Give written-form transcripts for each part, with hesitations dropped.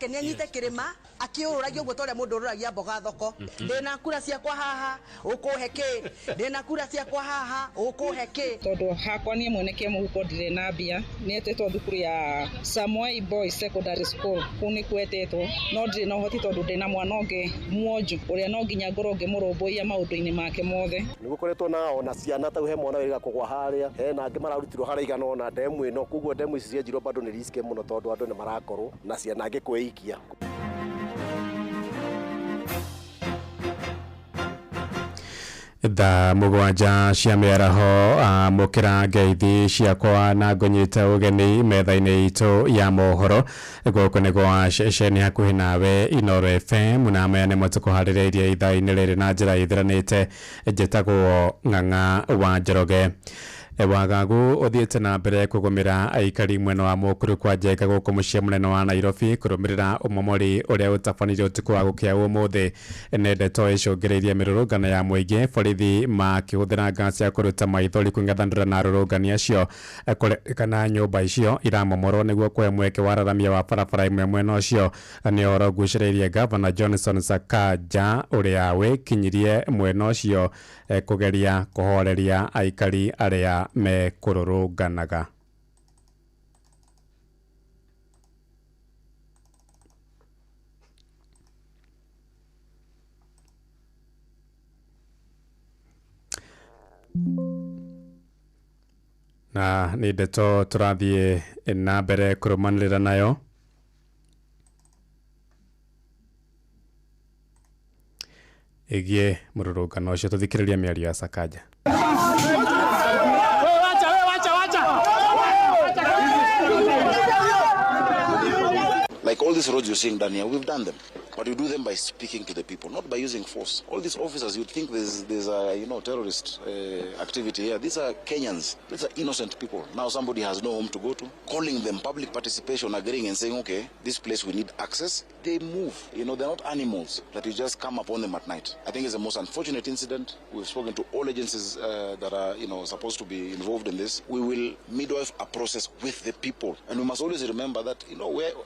Nĩ anyite kĩrĩma akĩũrũragia ũguo ta ũrĩa mũndũ ũrũragia mboga thoko. Ndĩna kura ciakwa haha ũkũhe kĩ, ndĩna kura ciakwa haha ũkũhe kĩ. Tondũ hakwa niĩ mwene kĩmũhuko ndirĩ na mbia, nĩetĩtwo thukuru ya Samoei Boys Secondary School, kũu nĩkuo etĩtwo, no ndirĩ na ũhoti tondũ ndĩna mwana ũngĩ mwonju ũrĩa no nginya ngorwo ngĩmũrũmbũiya maũndũ-inĩ make mothe. Nĩgũkoretwo na ona ciana tau he mwana wĩrĩga kũgwa harĩa, hena angĩ mararutirwo harĩa igana ona ndemu ĩno, koguo ndemu ici cienjirwo bado nĩ risk mũno tondũ andũ nĩ marakorwo na ciana angĩ kwĩikia. Thaa 7 cia mĩaraho amũkĩra ngeithi ciakwa na ngũnyite ũgeni metha-inĩ itũ ya mohoro gũkũ nĩ gwa ceceni hakuhĩ nawe Inooro FM na maya nĩmo tũkũharĩrĩirie ithaa-inĩ rĩrĩ na njĩra ĩthiranĩte. Njĩtagwo Ng'ang'a wa Njoroge. Wagagu ũthiĩte na mbere kũgũmĩra aikari mwena wa Mũkuru kwa Njenga gũkũ mũciĩ mũnene wa Nairobi kũrũmĩrĩra ũmomori ũrĩa ũtabanirio ũtukũ wa gũkĩa ũmũthĩ. Nĩ ndeto ĩcũngĩrĩirie mĩrũrũngano ya mũingĩ, borithi makĩhũthĩra ngaci ya kũruta maithori kũng'ethanĩra na arũrũngani acio kũrerĩkana nyũmba icio iramomorwo nĩguo kũhe mweke wa raramia wa barabara ĩmwe mwena ũcio. Nĩ ũhoro ũgucĩrĩirie Gavana Johnson Sakaja ũrĩa wĩkinyirie mwena ũcio kũgeria kũhoreria aikari arĩa mekũrũrũnganaga. Na nĩ ndeto tũrathiĩ na mbere kũrũmanĩrĩra nayo. Ĩgiĩ mũrũrũngano ũcio tũthikĩrĩrie mĩario ya Sakaja. Like all these roads you're seeing done here, we've done them. But we do them by speaking to the people, not by using force. All these officers, you'd think there's a terrorist activity here. These are Kenyans. These are innocent people. Now somebody has no home to go to. Calling them public participation, agreeing and saying, okay, this place we need access. They move. You know, they're not animals that you just come upon them at night. I think it's the most unfortunate incident. We've spoken to all agencies that are, supposed to be involved in this. We will midwife a process with the people. And we must always remember that,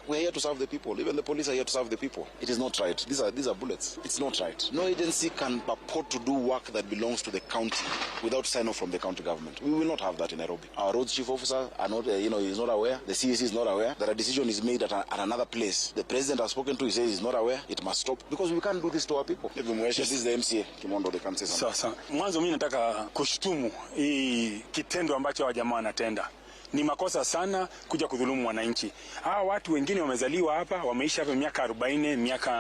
we're here to serve the people. Even the police are here to serve the people. It is not right. These are bullets. It's not right. No agency can purport to do work that belongs to the county without sign off from the county government. We will not have that in Nairobi. Our roads chief officer are not, he's not aware. The CEC is not aware that a decision is made at another place. The president has spoken to, he says he's not aware. It must stop because we can't do this to our people. This is the MCA Kimondo, they can say something. Sasa mwanzo mimi nataka kushutumu hii kitendo ambacho wajamaa wanatenda. Ni makosa sana kuja kudhulumu wananchi. Hawa watu wengine wamezaliwa hapa, wameishi hapa miaka 40, miaka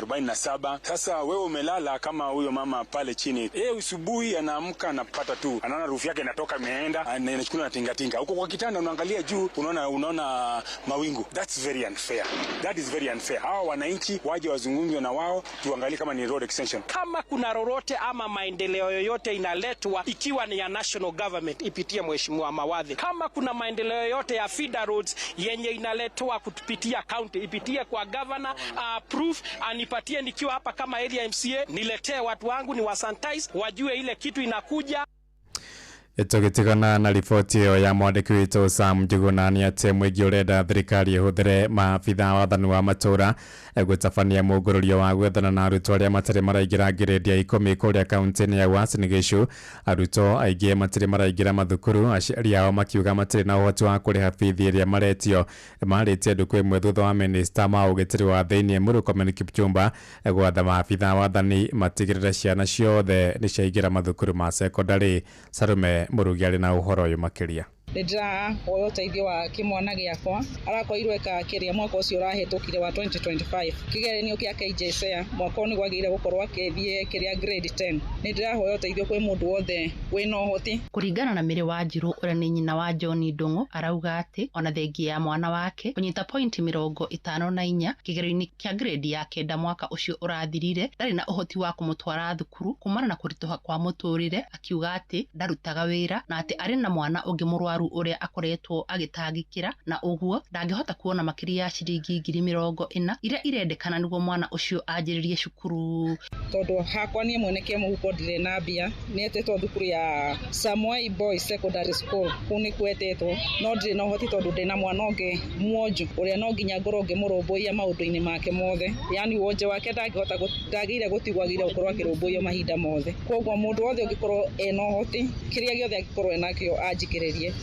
47. Sasa wewe umelala kama huyo mama pale chini. Yeye asubuhi anaamka anapata tu, anaona rufu yake inatoka imeenda, inachukua na tinga tinga. Huko kwa kitanda unaangalia juu, unaona mawingu. That's very unfair. That is very unfair. Hawa wananchi waje wazungumzwe na wao, tuangalie kama ni road extension. Kama kuna lolote ama maendeleo yoyote inaletwa ikiwa ni ya national government ipitie Mheshimiwa Mawadhi. Kama kuna maendeleo yote ya feeder roads yenye inaletwa kupitia county ipitie kwa governor, approve anipatie nikiwa hapa kama area MCA, niletee watu wangu ni wasanitize wajue ile kitu inakuja. Tũgĩtigana na riboti ĩyo ya mwandĩki witũ Sam Njuguna nĩ atĩ mũingĩ ũrenda thirikari ĩhũthĩre maabitha wathani wa matũũra gũtabania mũngũrũrio wa gwethana na arutwo arĩa matarĩ maraingĩra ngirĩndi ya 10 kũrĩa kaunti-inĩ ya Uasin Gishu. Arutwo aingĩ matirĩ maraingĩra mathukuru, aciari ao makiuga matirĩ na ũhoti wa kũrĩha bithi ĩrĩa maretio. Marĩtie ndukũ ĩmwe thutha wa minista ma ũgitĩri wa thĩinĩ Murkomen Kipchumba gwatha maabitha wathani matigĩrĩre ciana ciothe nĩ ciaingĩra mathukuru ma sekondarĩ. Sarume Murugi arĩ na ũhoro ũyũ makĩria. Ndĩrahoya ũteithio wa kĩmwana gĩakwa arakorirwo eka kĩrĩa mwaka ũcio ũrahĩtũkire wa 2025 kĩgeranio kĩa KJSEA mwaka ũyũ nĩguo agĩrĩire gũkorwo akĩthiĩ kĩrĩa grade 10. Nĩndĩrahoya ũteithio kwĩ mũndũ wothe wĩna ũhoti. Kũringana na Mary Wanjiru ũrĩa nĩ nyina wa John Ndung'u, arauga atĩ ona thengia ya mwana wake kũnyita pointi 54 kĩgerio-inĩ kĩa grade ya 9 mwaka ũcio ũrathirire, ndarĩ na ũhoti wa kũmũtwara thukuru kumana na kũritũha kwa mũtũrĩre, akiuga atĩ ndarutaga wĩra na atĩ arĩ na mwana ũngĩ mũrwaru ũrwaru ũrĩa akoretwo agĩtangĩkĩra, na ũguo ndangĩhota kuona makĩria ya ciringi 40,000 iria irendekana nĩguo mwana ũcio anjĩrĩrie cukuru. Tondũ hakwa niĩ mwene kĩmũhuko ndirĩ na mbia, nĩetĩtwo thukuru ya Samuel Boys Secondary School, kũu nĩkuo etĩtwo, no ndirĩ na ũhoti tondũ ndĩna mwana ũngĩ mwonju ũrĩa no nginya ngorwo ngĩmũrũmbũiya maũndũ-inĩ make mothe, yani wonje wake ndangĩhota, ndagĩrĩire gũtigwo, agĩrĩire gũkorwo akĩrũmbũiyo mahinda mothe. Koguo mũndũ wothe ũngĩkorwo ena ũhoti, kĩrĩa gĩothe angĩkorwo enakĩo anjikĩrĩrie,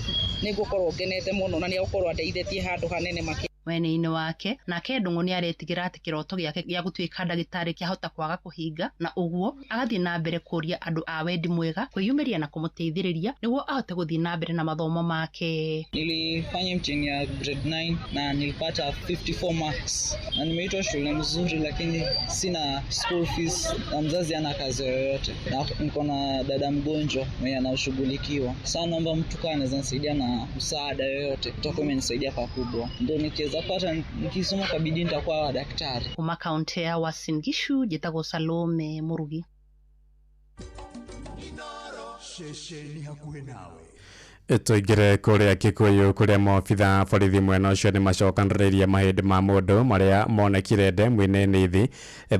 nĩngũkorwo ngenete mũno na nĩegũkorwo andeithĩtie handũ hanene makĩria. Mwena-inĩ wake nake Ndung'u nĩ aretigĩra atĩ kĩroto gĩake gĩa gũtuĩka ndagĩtarĩ kĩahota kwaga kũhinga, na ũguo agathiĩ na mbere kũria andũ a wendi mwega kwĩyumĩria na kũmũteithĩrĩria nĩguo ahote gũthiĩ na mbere na mathomo make. Nilifanya mtihani ya grade 9 na nilipata 54 marks na nimeitwa shule mzuri, lakini sina school fees na mzazi hana kazi yoyote, na niko na dada mgonjwa mwenye anashughulikiwa. Sasa naomba mtu kama anaweza nisaidia na msaada yoyote, utakuwa umenisaidia pakubwa, ndio nikiweza pata, nikisoma kwa bidii nitakuwa daktari. Kuma kaunti ya Uasin Gishu njĩtagwo Salome Murugi. Ceceni hakuhĩ nawe. Tũingĩre kũrĩa Kikuyu kũrĩa maobitha borithi mwena ũcio nĩ macokanĩrĩirie mahĩndĩ ma mũndũ marĩa monekire ndemu-inĩ Nithi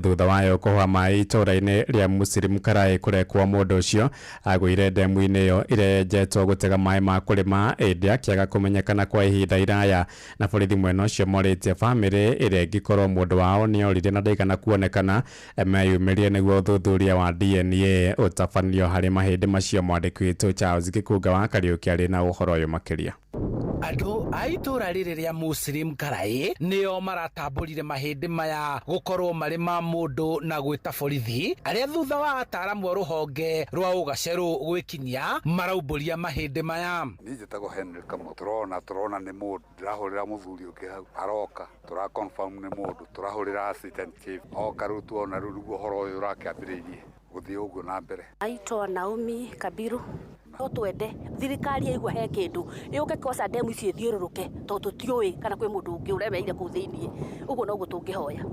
thutha wayo kũhũa maĩ itũũra-inĩ rĩa Muslim Karai kũrĩa kwa mũndũ ũcio agũire ndemu-inĩ ĩyo ĩrĩa yenjetwo gũtega maĩ ma kũrĩma ĩndĩ akĩaga kũmenyekana kwa ihinda iraya. Na borithi mwena ũcio morĩtie bamĩrĩ ĩrĩa ĩngĩkorwo mũndũ wao nĩorire na ndaigana kuonekana meyumĩrie nĩguo ũthuthuria wa DNA ũtabanio harĩ mahĩndĩ macio. Mwandĩki witũ Charles Gĩkunga wa Kariũki arĩ na ũhoro ũyũ makĩria. Andũ a itũũra rĩrĩ rĩa Muslim Karai nĩo maratambũrire mahĩndĩ maya gũkorwo marĩ ma mũndũ na gwĩta borithi arĩa thutha wa ataaramu a rũhonge rwa ũgacerũ gwĩkinyia maraumbũria mahĩndĩ maya. Niĩ njĩtagwo Henry Kamau, tũrona nĩ mũndũ, ndĩrahũrĩra mũthuri ũngĩ hau aroka, tũra confirm nĩ mũndũ, tũrahũrĩra assistant chief oka, rĩu tuona rĩu nĩguo ũhoro ũyũ ũrakĩambĩrĩirie gũthiĩ ũguo na mbere. Naitwa Naomi Kabiru. No twende thirikari yaigua he kĩndũ yũke koca ndemu icio ithiũrũrũke, tondũ tũtiũĩ kana kwĩ mũndũ ũngĩ ũremeire kũu thĩiniĩ. Ũguo noguo tũngĩhoya.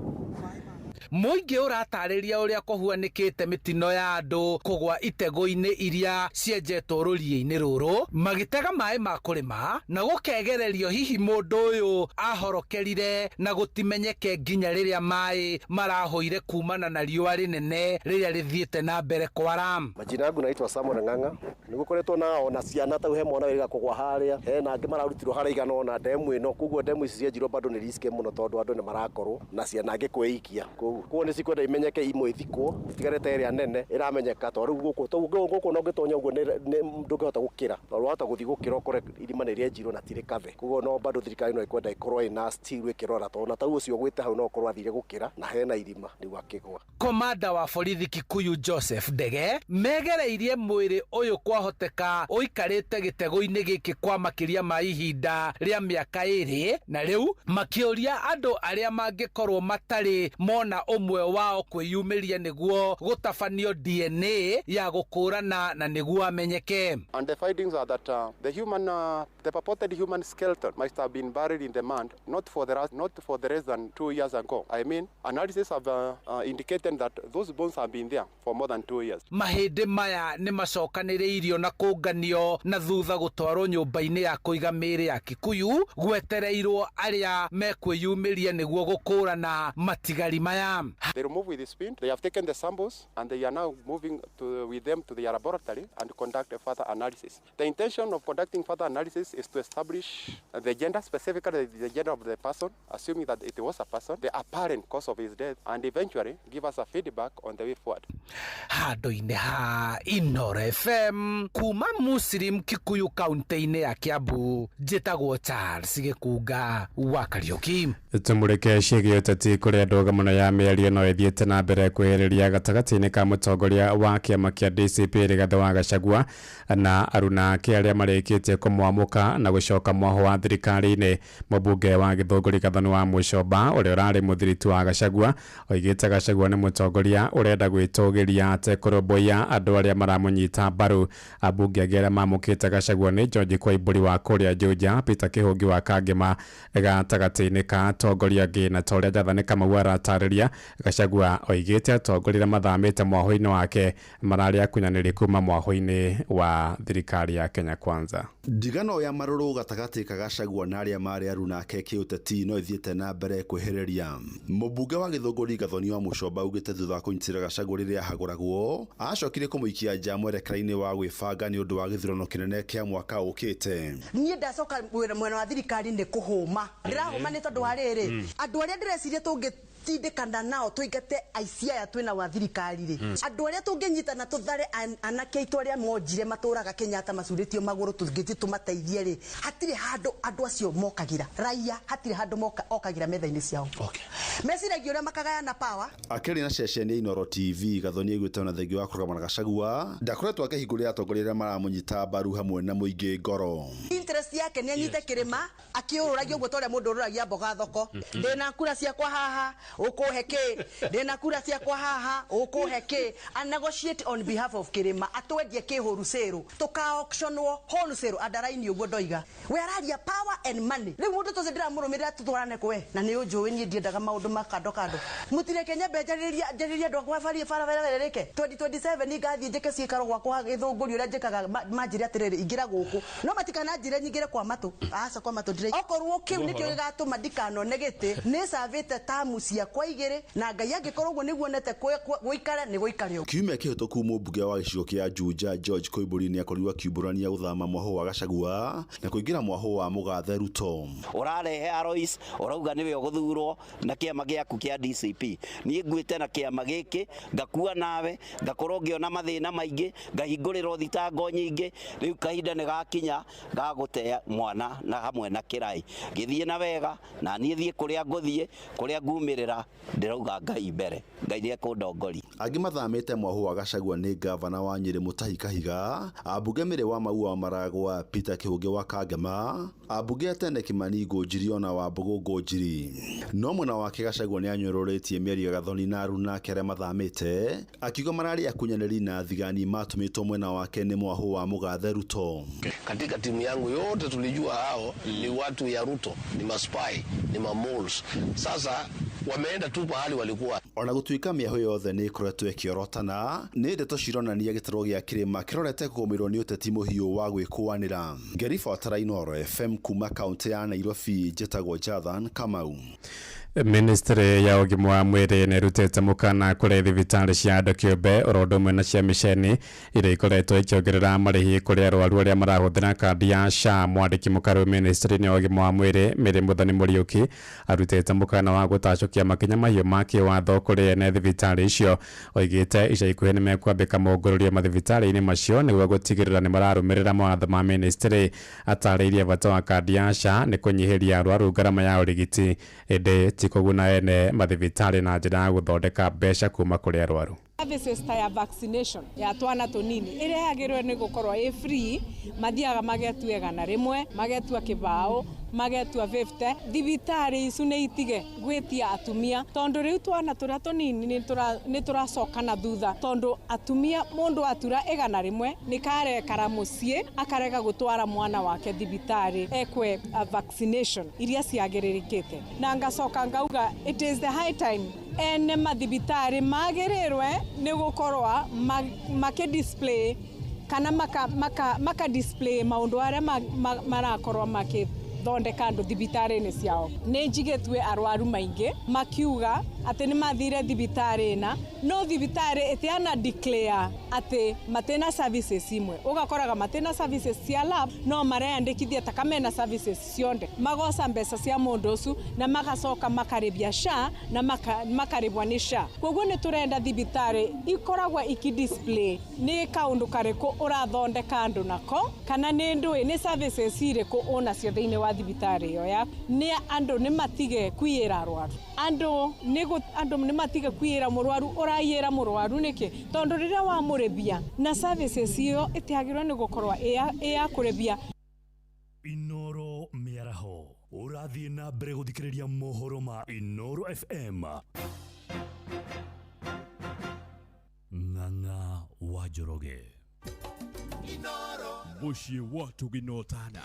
Mũingĩ ũratarĩria ũrĩa kũhuanĩkĩte mĩtino ya andũ kũgwa itego-inĩ iria cienjetwo rũriĩ-inĩ rũrũ magĩtega maĩ ma kũrĩma na gũkegererio hihi mũndũ ũyũ ahorokerire na gũtimenyeke nginya rĩrĩa maĩ marahũire kumana na riũa rĩnene rĩrĩa rĩthiĩte na mbere kwara. Majina yangu naitwa Samuel Ng'ang'a. Nĩgũkoretwo na ona ciana tau he mwana wĩrĩga kũgwa harĩa, hena angĩ mararutirwo harĩa igana ona ndemu ĩno, koguo ndemu ici cienjirwo bado nĩ risky mũno tondũ andũ nĩ marakorwo na ciana angĩ kwĩikia. Koguo nĩ cikwenda imenyeke imwe ithikwo itigarĩte ĩrĩa nene ĩramenyeka, tondũ rĩu gũkũ no ũngĩtonya ũguo ndũngĩhota gũkĩra, tondũ wahota gũthiĩ gũkĩra ũkore irima nĩ rĩenjirwo na ti rĩkave. Koguo no bado thirikari no ĩkwenda ĩkorwo ĩna steel ĩkĩrora, tondũ na tau ũcio ũgwĩte hau no ũkorwo athire gũkĩra na hena irima rĩu akĩgwa. Komanda wa borithi Kikuyu Joseph Ndege megereirie mwĩrĩ ũyũ kwahoteka ũikarĩte gĩtego-inĩ gĩkĩ kwa makĩria ma ihinda rĩa mĩaka 2, na rĩu makĩũria andũ arĩa mangĩkorwo matarĩ mona ũmwe wao kwĩyumĩria nĩguo gũtabanio DNA ya gũkũrana na nĩguo amenyeke. And the findings are that the purported human skeleton must have been buried in the mud not for the less than 2 years ago. I mean, analysis have indicated that those bones have been there for more than 2 years. Mahĩndĩ maya nĩ macokanĩrĩirio na kũnganio na thutha gũtwarwo nyũmba-inĩ ya kũiga mĩĩrĩ ya Kikuyu gwetereirwo arĩa mekwĩyumĩria nĩguo gũkũrana matigari maya. They remove with the spin, they have taken the samples and they are now moving with them to their laboratory and conduct a further analysis. The intention of conducting further analysis is to establish the gender, specifically the gender of the person, assuming that it was a person, the apparent cause of his death, and eventually give us a feedback on the way forward. Handũ-inĩ ha Inoro FM kuma Muslim Kikuyu kaunti-inĩ ya Kiambu, njĩtagwo Charles Gĩkunga wa Kariũki. Tũmũrĩke ciĩgiĩ ũteti kũrĩa ndũgamano ya mĩario no ĩthiĩte na mbere kwĩhĩrĩria gatagatĩ-inĩ ka mũtongoria wa kĩama kĩa DCP Rigathĩ wa Gachagua na aruna ake arĩa marĩkĩtie kũmwamũka na gũcoka mwaho wa thirikari-inĩ. Mũmbunge wa Gĩthũngũri Gathoni wa Mũcomba ũrĩa ũrarĩ mũthiritu wa Gachagua oigĩte Gachagua nĩ mũtongoria ũrenda gwĩtũgĩria atekũrũmbũiya andũ arĩa maramũnyita mbaru. Ambunge angĩ arĩa mamũkĩte Gachagua nĩ George Koimbũri wa kũrĩa Juja, Peter Kĩhũngi wa Kangema gatagatĩ-inĩ ka atongoria angĩ, na ta ũrĩa Jathani Kamau aratarĩria Gachagua oigĩte atongoria mathamĩte mwahũ-inĩ wake mararĩ akunyanĩri kuma mwahũ-inĩ wa thirikari ya Kenya Kwanza. Ndigano ya marũrũ gatagatĩ ka Gachagua na arĩa marĩ arunake kĩũteti no ĩthiĩte na mbere kwĩhĩrĩria. Mũmbunge wa Gĩthũngũri Gathoni wa Mũcomba augĩte thutha wa kũnyitĩrĩra Gachagua rĩrĩa ahagũragwo acokire kũmũikia nja mwerekera-inĩ wa gwĩbanga nĩ ũndũ wa gĩthurano kĩnene kĩa mwaka ũkĩte. Niĩ ndacoka mwena wa thirikari nĩ kũhũma, ndĩrahũma nĩ tondũ wa rĩrĩ andũ arĩa ndĩreciria tũngĩ tindĩkana nao tuingate aici aya twĩna wa thirikari rĩ, andũ arĩa tũngĩnyitana tũthare anake aitũ arĩa monjire matũraga Kenyatta macurĩtio magũrũ tũngĩthiĩ tũmateithie rĩ, hatirĩ handũ andũ acio mokagĩra raia, hatirĩ handũ okagĩra metha-inĩ ciao. Meciragia ũrĩa makagayana power. Akĩaria na ceceni ya Inooro TV, Gathoni aiguĩte ona thengia wa kũrũgama na Gachagua ndakoretwo akĩhingũrĩra atongoria arĩa maramũnyita mbaru hamwe na mũingĩ ngoro. Interest yake nĩ anyite kĩrĩma akĩũrũragia ũguo ta ũrĩa mũndũ ũrũragia mboga thoko. Ndĩna kura ciakwa haha ũkũhe kĩ, ndĩna kura ciakwa haha ũkũhe kĩ, a negotiate on behalf of kĩrĩma, atwendie kĩ wholesale, tũka auctionwo wholesale andaraini ũguo ndoiga. We araria power and money. Rĩu mũndũ tũcio ndĩramũrũmĩrĩra tũtwarane kwe na nĩ ũnjũĩ niĩ ndiendaga maũndũ ma kando kando. Mũtireke nyambe njarĩrie andũ akwa barabara rĩke 2027 ngathiĩ njĩke ciikaro gwakwa Gĩthũngũri ũrĩa njĩkaga, manjĩre atĩrĩrĩ ingĩra gũkũ, no matikananjĩre nyingĩre kwa matũ, aca kwa matũ ndirĩ. Okorwo kĩu nĩkĩo gĩgatũma ndikanone gĩtĩ, nĩ cavĩte tamu ciakwa igĩrĩ na Ngai angĩkorwo ũguo nĩguo onete gũikare nĩ gũikare ũguo. Kiumia kĩhĩtũku mũmbunge wa gĩcigo kĩa Juja George Koimbũri nĩakorirwo akiumbũrania gũthama mwahũ wa Gachagua na kũingĩra mwahũ wa mũgathe Ruto. Ũrarehe Alois ũrauga nĩwe ũgũthurwo na kĩama gĩaku kĩa DCP, niĩ nguĩte na kĩama gĩkĩ ngakua nawe ngakorwo ngĩona mathĩna maingĩ ngahingũrĩrwo thitango nyingĩ, rĩu kahinda nĩ gakinya ga gũte mwana na hamwe na kĩrai ngĩthiĩ na wega na niĩ thiĩ kũrĩa ngũthiĩ kũrĩa ngumĩrĩra ndĩrauga Ngai mbere, Ngai nĩekũndongoria. Angĩ mathamĩte mwahũ wa Gachagua nĩ ngavana wa Nyĩrĩ Mutahi Kahiga, ambunge Mĩrĩ wa Maua wa Maragwa Peter Kĩhũngĩ wa Kangema, ambunge a tene Kimani Ngũnjiri ona Wambũgũ Ngũnjiri. No mwena wake Gachagua nĩanyũrũrĩtie mĩario ya Gathoni na arunake arĩa mathamĩte akiuga mararĩ akunyanĩri na thigani matũmĩtwo mwena wake nĩ mwahũ wa mũgathe Ruto. Katika timu yangu yote tulijua hao ni watu ya Ruto, ni maspy, ni mamoles. Sasa wameenda tu pahali walikuwa. Ona gũtuĩka mĩahũ yothe nĩ ĩkoretwo ĩkĩorotana, nĩ ndeto cironania gĩtarũ gĩa kĩrĩma kĩrorete kũgũmĩrwo nĩ ũteti mũhiũ wa gwĩkũanĩra. Ngĩribotera Inooro FM kuma kaũntĩ ya Nairobi, njĩtagwo Jathan Kamau. Ministry ya ũgima wa mwĩrĩ nĩrutĩte mũkana kũrĩ thibitarĩ cia andũ kĩũmbe oro ũndũ ũmwe na cia mĩceni iria ikoretwo ikĩongerera marĩhi kũrĩ arwaru arĩa marahũthĩra kandi ya SHA. Mwandĩki mũkaru ministry-inĩ ya ũgima wa mwĩrĩ Mary Muthoni Mũriũki arutĩte mũkana wa gũtacũkia makinya mahiũ ma kĩwatho kũrĩ ene thibitarĩ icio. Oigĩte ica ikuhĩ nĩmekwambĩka mongũrũrio mathibitarĩ-inĩ macio nĩguo gũtigĩrĩra nĩmararũmĩrĩra mawatho ma ministry. Atarĩirie bata wa kandi ya SHA nĩ kũnyihĩria arwaru ngarama ya ũrigiti ĩndĩ ti kũguna ene mathibitarĩ na njĩra ya gũthondeka mbeca kuma kũrĩ arwaru. Services ta ya vaccination ya twana tũnini ĩrĩa yagĩrĩirwo nĩ gũkorwo ĩ free, mathiaga magetua 100, magetua kĩbaũ, magetua 50. Thibitarĩ icu nĩ itige gwĩtia atumia tondũ rĩu twana tũrĩa tũnini nĩ tũracoka na thutha tondũ atumia mũndũ atura 100 nĩ karekara mũciĩ akarega gũtwara mwana wake thibitarĩ ekwe vaccination iria ciagĩrĩrĩkĩte. Na ngacoka ngauga it is the high time ene mathibitarĩ magĩrĩrwe nĩ gũkorwo makĩ display kana maka display maũndũ arĩa marakorwo makĩthondeka andũ thibitarĩ-inĩ ciao. Nĩ njigĩtue arwaru maingĩ makiuga atĩ nĩ mathire thibitarĩ ĩna no thibitarĩ ĩtiana declare atĩ matena services imwe, ũgakoraga matena services cia lab no mareyandĩkithia ta kamena services cionde, magoca mbeca cia mũndũ ũcio na magacoka makarĩbia SHA na makarĩbwa nĩ SHA. Koguo nĩ tũrenda thibitarĩ ikoragwo iki display nĩ kaũndũ karĩkũ ũrathondeka andũ nako kana nĩ ndũĩ nĩ services irĩkũ ũnacio thĩinĩ wa thibitarĩ ĩyo yaku. Nĩ andũ nĩ matige kwiyĩra arwaru, andũ nĩ matige kwiyĩra mũrwaru, ũraiyĩra mũrwaru nĩkĩ? Tondũ rĩrĩa wamũrĩbia na services ĩyo ĩtiagĩrĩirwo nĩ gũkorwo ĩ ya kũrĩbia. Inooro mĩaraho ũrathiĩ na mbere gũthikĩrĩria mohoro ma Inooro FM. Ng'ang'a wa Njoroge, mũciĩ wa Tuginotana.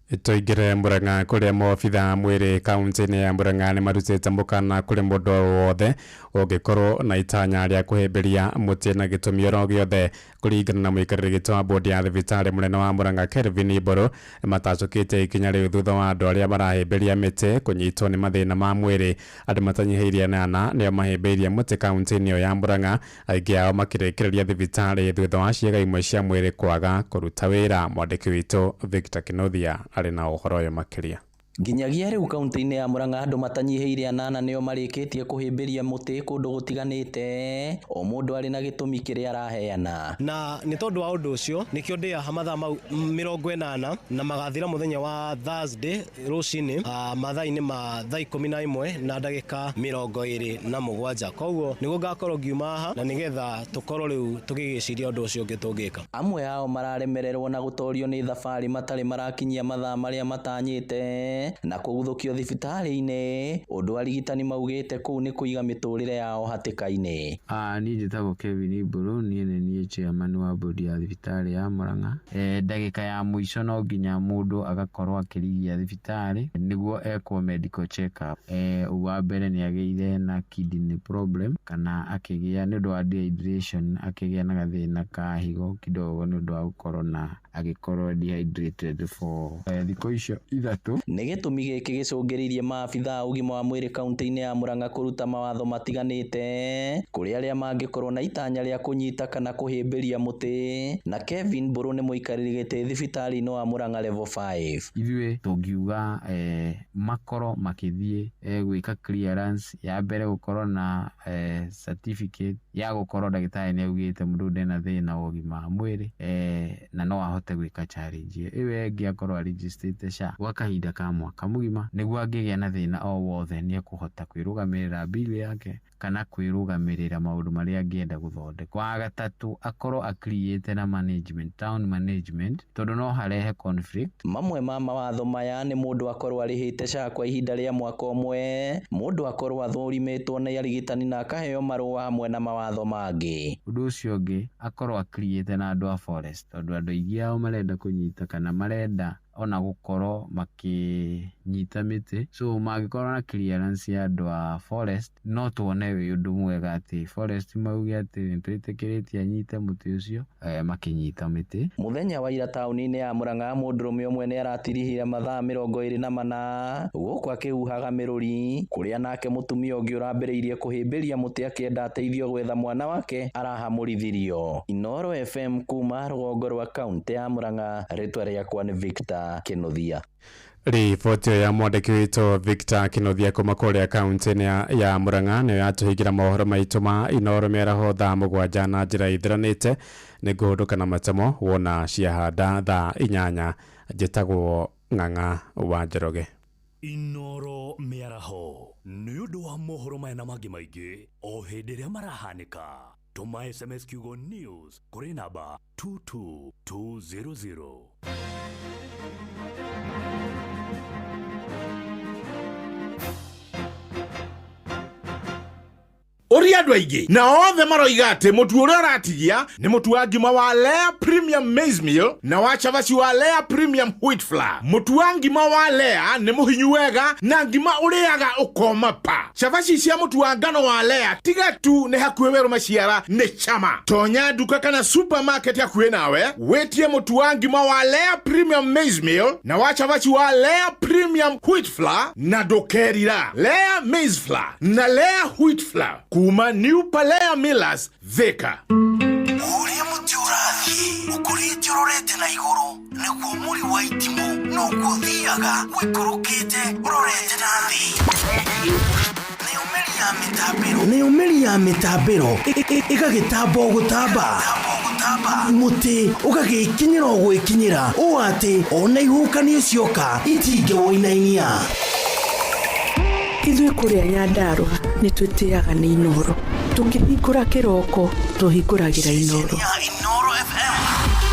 Tũingĩre Murang'a kũrĩa maobitha mwĩrĩ kaunti-inĩ ya Murang'a nĩ marutĩte mũkana kũrĩ mũndũ o wothe ũngĩkorwo na itanya rĩa kũhĩmbĩria mũtĩ na gĩtũmi oro gĩothe. Kũringana na mũikarĩri gĩtĩ wa bodi ya thibitarĩ mũnene wa Murang'a Kelvin Mbũrũ, matacũkĩte ikinya rĩu thutha wa andũ arĩa marahĩmbĩria mĩtĩ kũnyitwo nĩ mathĩna ma mwĩrĩ. Andũ matanyihĩirie 8 nĩo mahĩmbĩirie mũtĩ kaunti-inĩ ĩyo ya Murang'a, aingĩ ao makĩrĩkĩrĩria thibitarĩ thutha wa ciĩga imwe cia mwĩrĩ kwaga kũruta wĩra. Mwandĩki witũ Victor Kinothia arĩ na ũhoro ũyũ makĩria. Nginyagia rĩu kaunti-inĩ ya Murang'a andũ matanyihĩire 8 nĩo marĩkĩtie kũhĩmbĩria mũtĩ kũndũ gũtiganĩte, o mũndũ arĩ na gĩtũmi kĩrĩa araheana. Na nĩ tondũ wa ũndũ ũcio nĩkĩo ndĩaha mathaa mau 80 na magathira mũthenya wa Thursday rũcinĩ mathaa-inĩ ma thaa 11 na ndagĩka 27. Koguo nĩguo ngakorwo ngiuma haha na nĩgetha tũkorwo rĩu tũgĩgĩciria ũndũ ũcio ũngĩ tũngĩka. Amwe ao mararemererwo na gũtorio nĩ thabarĩ matarĩ marakinyia mathaa marĩa matanyĩte na kũguthũkio thibitarĩ-inĩ, ũndũ arigitani maugĩte kũu nĩ kũiga mĩtũrĩre yao hatĩka-inĩ. Niĩ njĩtagwo Kevin Mbũrũ, niĩ nĩ niĩ chairman wa bodi ya thibitarĩ ya Murang'a. Ndagĩka ya mũico no nginya mũndũ agakorwo akĩrigia thibitarĩ nĩguo ekwo medical check up. Wa mbere nĩ agĩire na kidney problem kana akĩgĩa nĩ ũndũ wa dehydration, akĩgĩa na gathĩna ka higo kidogo nĩ ũndũ wa gũkorwo na agĩkorwo dehydrated for thikũ icio 3. Nĩ gĩtũmi gĩkĩ gĩcũngĩrĩirie maabitha a ũgima wa mwĩrĩ kaunti-inĩ ya Murang'a kũruta mawatho matiganĩte kũrĩ arĩa mangĩkorwo na itanya rĩa kũnyita kana kũhĩmbĩria mũtĩ. Na Kevin Mbũrũ nĩ mũikarĩri gĩtĩ thibitarĩ-inĩ wa Murang'a level 5. Ithuĩ tũngiuga makorwo makĩthiĩ gwĩka clearance ya mbere, gũkorwo na certificate ya gũkorwo ndagĩtarĩ nĩ augĩte mũndũ ndena thĩna wa ũgima wa mwĩrĩ na no ahote gwĩka challenge ĩyo. Ĩngĩ akorwo arigistĩte SHA gwa kahinda ka mwaka mũgima, nĩguo angĩgĩa na thĩna o wothe nĩ ekũhota kwĩrũgamĩrĩra bill yake kana kwĩrũgamĩrĩra maũndũ marĩa angĩenda gũthondeka. Wa gatatũ akorwo akiriĩte na management, town management, tondũ no harehe conflict. Mamwe ma mawatho maya nĩ mũndũ akorwo arĩhĩte SHA kwa ihinda rĩa mwaka ũmwe, mũndũ akorwo athũrimĩtwo nĩ arigitani na akaheo marũa hamwe na mawatho mangĩ. Ũndũ ũcio ũngĩ akorwo akiriĩte na andũ a forest, tondũ andũ aingĩ ao marenda kũnyita kana marenda ona gũkorwo makĩnyita mĩtĩ, so mangĩkorwo na clearance ya andũ a forest no tuone wĩ ũndũ mwega atĩ forest mauge atĩ nĩtwĩtĩkĩrĩtie anyite mũtĩ ũcio makĩnyita mĩtĩ. Mũthenya wa ira taũni-inĩ ya Murang'a mũndũrũme ũmwe nĩ aratirihire mathaa 24 gũkũ akĩhuhaga mĩrũri, kũrĩa nake mũtumia ũngĩ ũrambĩrĩirie kũhĩmbĩria mũtĩ akĩenda ateithio gwetha mwana wake arahamũrithirio. Inooro FM kuma rũgongo rwa kaunti ya Murang'a, rĩtwa rĩakwa nĩ Victor Kĩnuthia. Riboti ya mwandĩki witũ Victor Kĩnuthia kuma kũrĩa kaunti-inĩ ya Murang'a nĩyo yatũhingĩra mohoro maitũ ma Inooro mĩaraho thaa 7 na njĩra ithiranĩte. Nĩ ngũhũndũka na matemo wona ciahanda thaa 8. Njĩtagwo Ng'ang'a wa Njoroge. Inooro mĩaraho nĩ ũndũ wa mohoro maya na mangĩ maingĩ o hĩndĩ ĩrĩa marahanĩka. Tũma SMS kiugo news kũrĩ namba 22200. Ũria andũ aingĩ na othe maroiga atĩ mũtu ũrĩa ũratigia nĩ mũtu wa ngima wa Lea Premium Maize Meal na wa cabaci wa Lea Premium Wheat Flour. Mũtu wa ngima wa Lea nĩ mũhinyu wega na ngima ũrĩaga ũkoma pa. Cabaci cia mũtu wa ngano wa Lea tiga tu nĩ hakuhĩ werũ maciara nĩ chama. Tonya nduka kana supermarket hakuhĩ nawe wĩtie mũtu wa ngima wa Lea Premium Maize Meal na wa cabaci wa Lea Premium Wheat Flour na ndũkerira. Lea Maize Flour na Lea Wheat Flour kuma New Palea Millers, Thika. Ũrĩa mũtĩ ũrathiĩ ũkũrĩte ũrorete na igũrũ nĩguo mũri wa itimũ noguo ũthiaga ũikũrũkĩte ũrorete na thĩ. Nayo mĩri ya mĩtambĩro ĩgagĩtamba o gũtamba, mũtĩ ũgagĩkinyĩra o gwĩkinyĩra ũũ atĩ ona ihuhũkanio cioka itingĩwũinainia. Ithuĩ kũrĩa Nyandarũa nĩ twĩtĩaga nĩ Inooro. Tũkĩhingũra kĩroko tũhingũragĩra Inooro.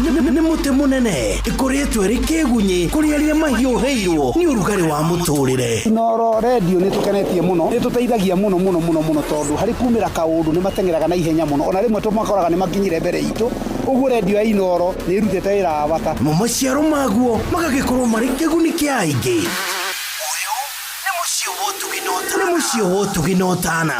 Nĩ mũtĩ mũnene ĩkũrĩtwo ĩrĩ kĩgunyĩ kũrĩ arĩa mahiũhĩirwo nĩ ũrugarĩ wa mũtũrĩre. Inooro redio nĩ tũkenetie mũno, nĩ tũteithagia mũno mũno mũno mũno tondũ harĩ kumĩra kaũndũ nĩ mateng'eraga na ihenya mũno, ona rĩmwe tũmakoraga nĩ makinyire mbere itũ. Ũguo rendio ya Inooro nĩ ĩrutĩte wĩra wa bata. Namo maciaro maguo magagĩkorwo marĩ kĩguni kĩa aingĩ. Ũyũ nĩ mũciĩ wa ũtugi na ũtana.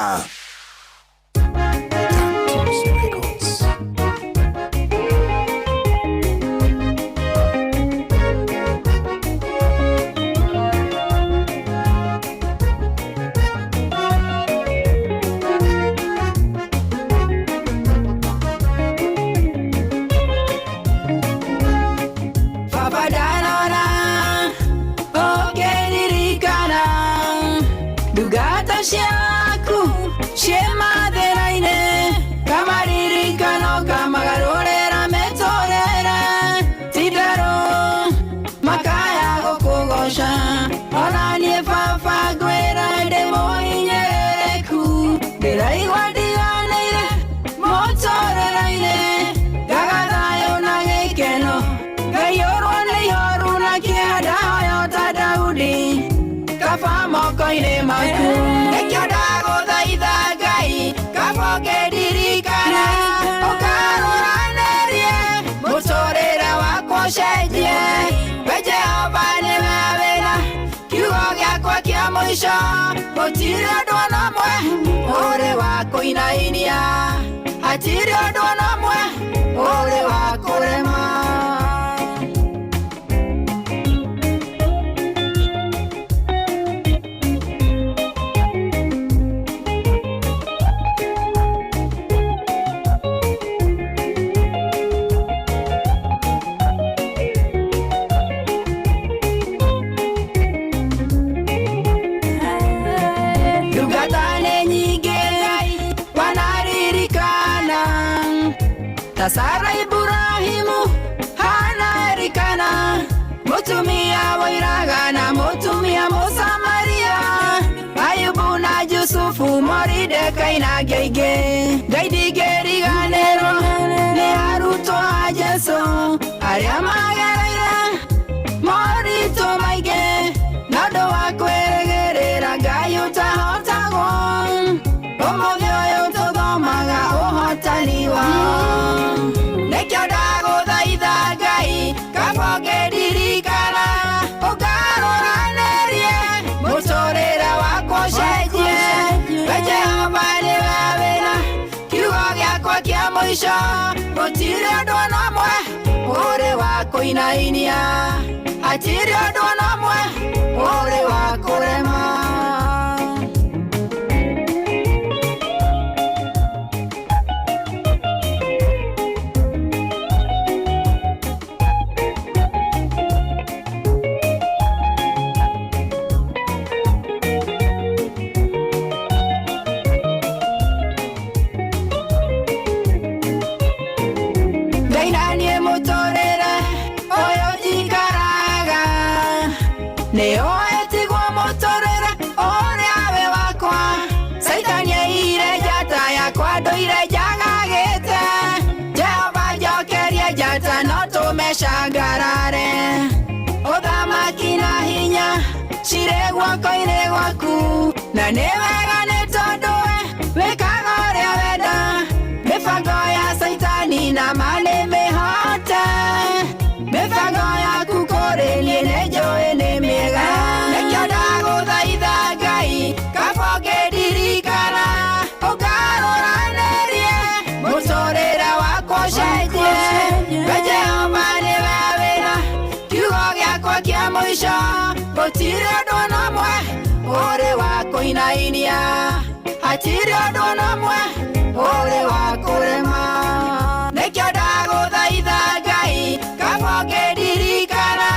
Baba ndanona ũkĩririkana ndungata ciaku ciĩ mathĩna-inĩ, kamaririkano kamagarũrĩra mĩtũrĩre, ti-itherũ makaya gũkũgoca. Ona niĩ baba ngwĩra ndĩ mũhinyĩrĩrĩku, ndĩraigua ndiganĩire mũtũrĩre-inĩ, ngaga thayũ na gĩkeno, ngaiyũrwo nĩ ihoru na kĩeha, ndahoya ta Daudi kaba moko-inĩ maku. Nĩkĩo ndagũthaitha Ngai kaba ũngĩndirikana, ũkarũranĩrie mũtũrĩre wakwa ũcenjie. We Jehova nĩwe wĩna kiugo gĩakwa kĩa mũico, gũtirĩ ũndũ ona ũmwe ũrĩ wa kũinainia, hatirĩ ũndũ ona ũmwe ũrĩ wa kũrema. Ndungata nĩ nyingĩ Ngai wanaririkana, ta Sara, Ibrahimu, Hana, Elikana, mũtumia woiraga na mũtumia Mũsamaria, Ayubu na Jusufu, Moridekai na angĩ aingĩ. Ngai ndingĩriganĩrwo nĩ arutwo a Jesũ arĩa magereire moritũ maingĩ, na ũndũ wa kwĩrĩgĩrĩra Ngai ũtahotagwo. Ũmũthĩ ũyũ tũthomaga ũhotani wao. Nĩkĩo ndagũthaitha Ngai kaba ũngĩndirikana, ũngarũranĩrie mũtũrĩre wakwa ũcenjie. We Jehova nĩwe wĩna kiugo gĩakwa kĩa mũico, gũtirĩ ũndũ ona ũmwe ũrĩ wa kũinainia, hatirĩ ũndũ ona ũmwe ũrĩ wa kũrema. Ngai na niĩ mũtũrĩre ũyũ njikaraga, nĩ ũĩ tiguo mũtũrĩre ũrĩa wĩ wakwa. Caitani aiyire njata yakwa ndũire njagagĩte, Jehova njokerie njata no tũme cangarare. Ũthamaki na hinya cirĩ guoko-inĩ gwaku, na nĩ wega nĩ tondũ we wĩkaga ũrĩa wenda. Mĩbango ya Caitani na ma nĩ mĩhote, mĩbango yaku kũrĩ niĩ nĩ njũĩ nĩ mĩega. Nĩkĩo ndagũthaitha Ngai kaba ũngĩndirikana, ũngarũranĩrie mũtũrĩre wakwa ũcenjie. We Jehova nĩwe wĩna kiugo gĩakwa kĩa mũico, gũtirĩ ũndũ ona ũmwe ũrĩ wa kũinainia, hatirĩ ũndũ ona ũmwe ũrĩ wa kũrema. Nĩkĩo ndagũthaitha Ngai kaba ũngĩndirikana,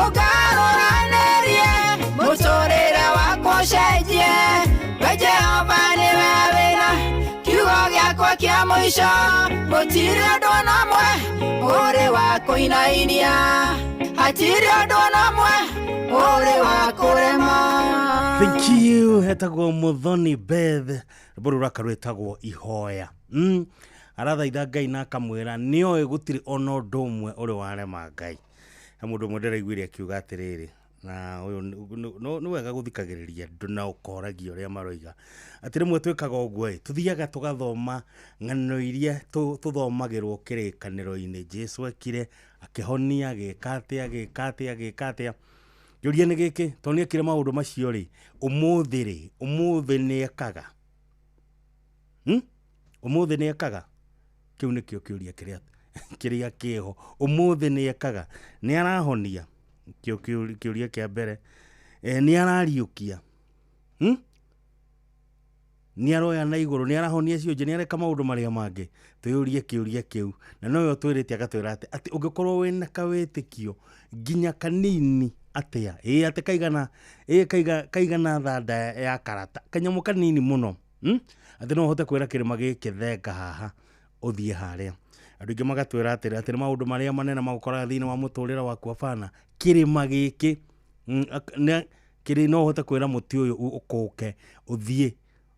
ũngarũranĩrie mũtũrĩre wakwa ũcenjie. We Jehova nĩwe wĩna kiugo gĩakwa kĩa mũico, gũtirĩ ũndũ ona ũmwe ũrĩ wa kũinainia, hatirĩ ũndũ ona ũmwe ũrĩ wa kũrema. Thank you. Hetagwo Muthoni Beth, rwĩmbo rũu rwaka rwĩtagwo Ihoya. Arathaitha Ngai na akamwĩra nĩoĩ gũtirĩ ona ũndũ ũmwe ũrĩ warema Ngai. He mũndũ ũmwe ndĩraiguire akiuga atĩrĩrĩ, Na ũyũ nĩ wega gũthikagĩrĩria andũ na ũkoragia ũrĩa maroiga. Atĩ rĩmwe twĩkaga ũguo ĩ, tũthiaga tũgathoma ng'ano iria tũthomagĩrwo kĩrĩkanĩro-inĩ. Jesu ekire, akĩhonia, agĩka atĩa, agĩka atĩa, agĩka atĩa. Kĩũria nĩ gĩkĩ, tondũ nĩ ekire maũndũ macio rĩ, ũmũthĩ rĩ, ũmũthĩ nĩ ekaga? Ũmũthĩ nĩ ekaga? Kĩu nĩkĩo kĩũria kĩrĩa kĩho. Ũmũthĩ nĩ ekaga? Nĩ arahonia? Kĩo kĩũria kĩa mbere. Nĩ arariũkia? Nĩ aroya na igũrũ? Nĩ arahonia cionje? Nĩ areka maũndũ marĩa mangĩ? Twĩyũrie kĩũria kĩu. Na nowe ũtwĩrĩte agatwĩra atĩ ũngĩkorwo wĩna kawĩtĩkio nginya kanini atĩa, ĩ atĩ kaigana, ĩ kaigana thanda ya karata, kanyamũ kanini mũno, Atĩ no ũhote kwĩra kĩrĩma gĩkĩ thenga haha ũthiĩ harĩa. Andũ aingĩ magatwĩra atĩrĩ, atĩ nĩ maũndũ marĩa manene magũkoraga thĩinĩ wa mũtũrĩre waku, abana kĩrĩma gĩkĩ, kĩrĩ no ũhote kwĩra mũtĩ ũyũ ũkũke ũthiĩ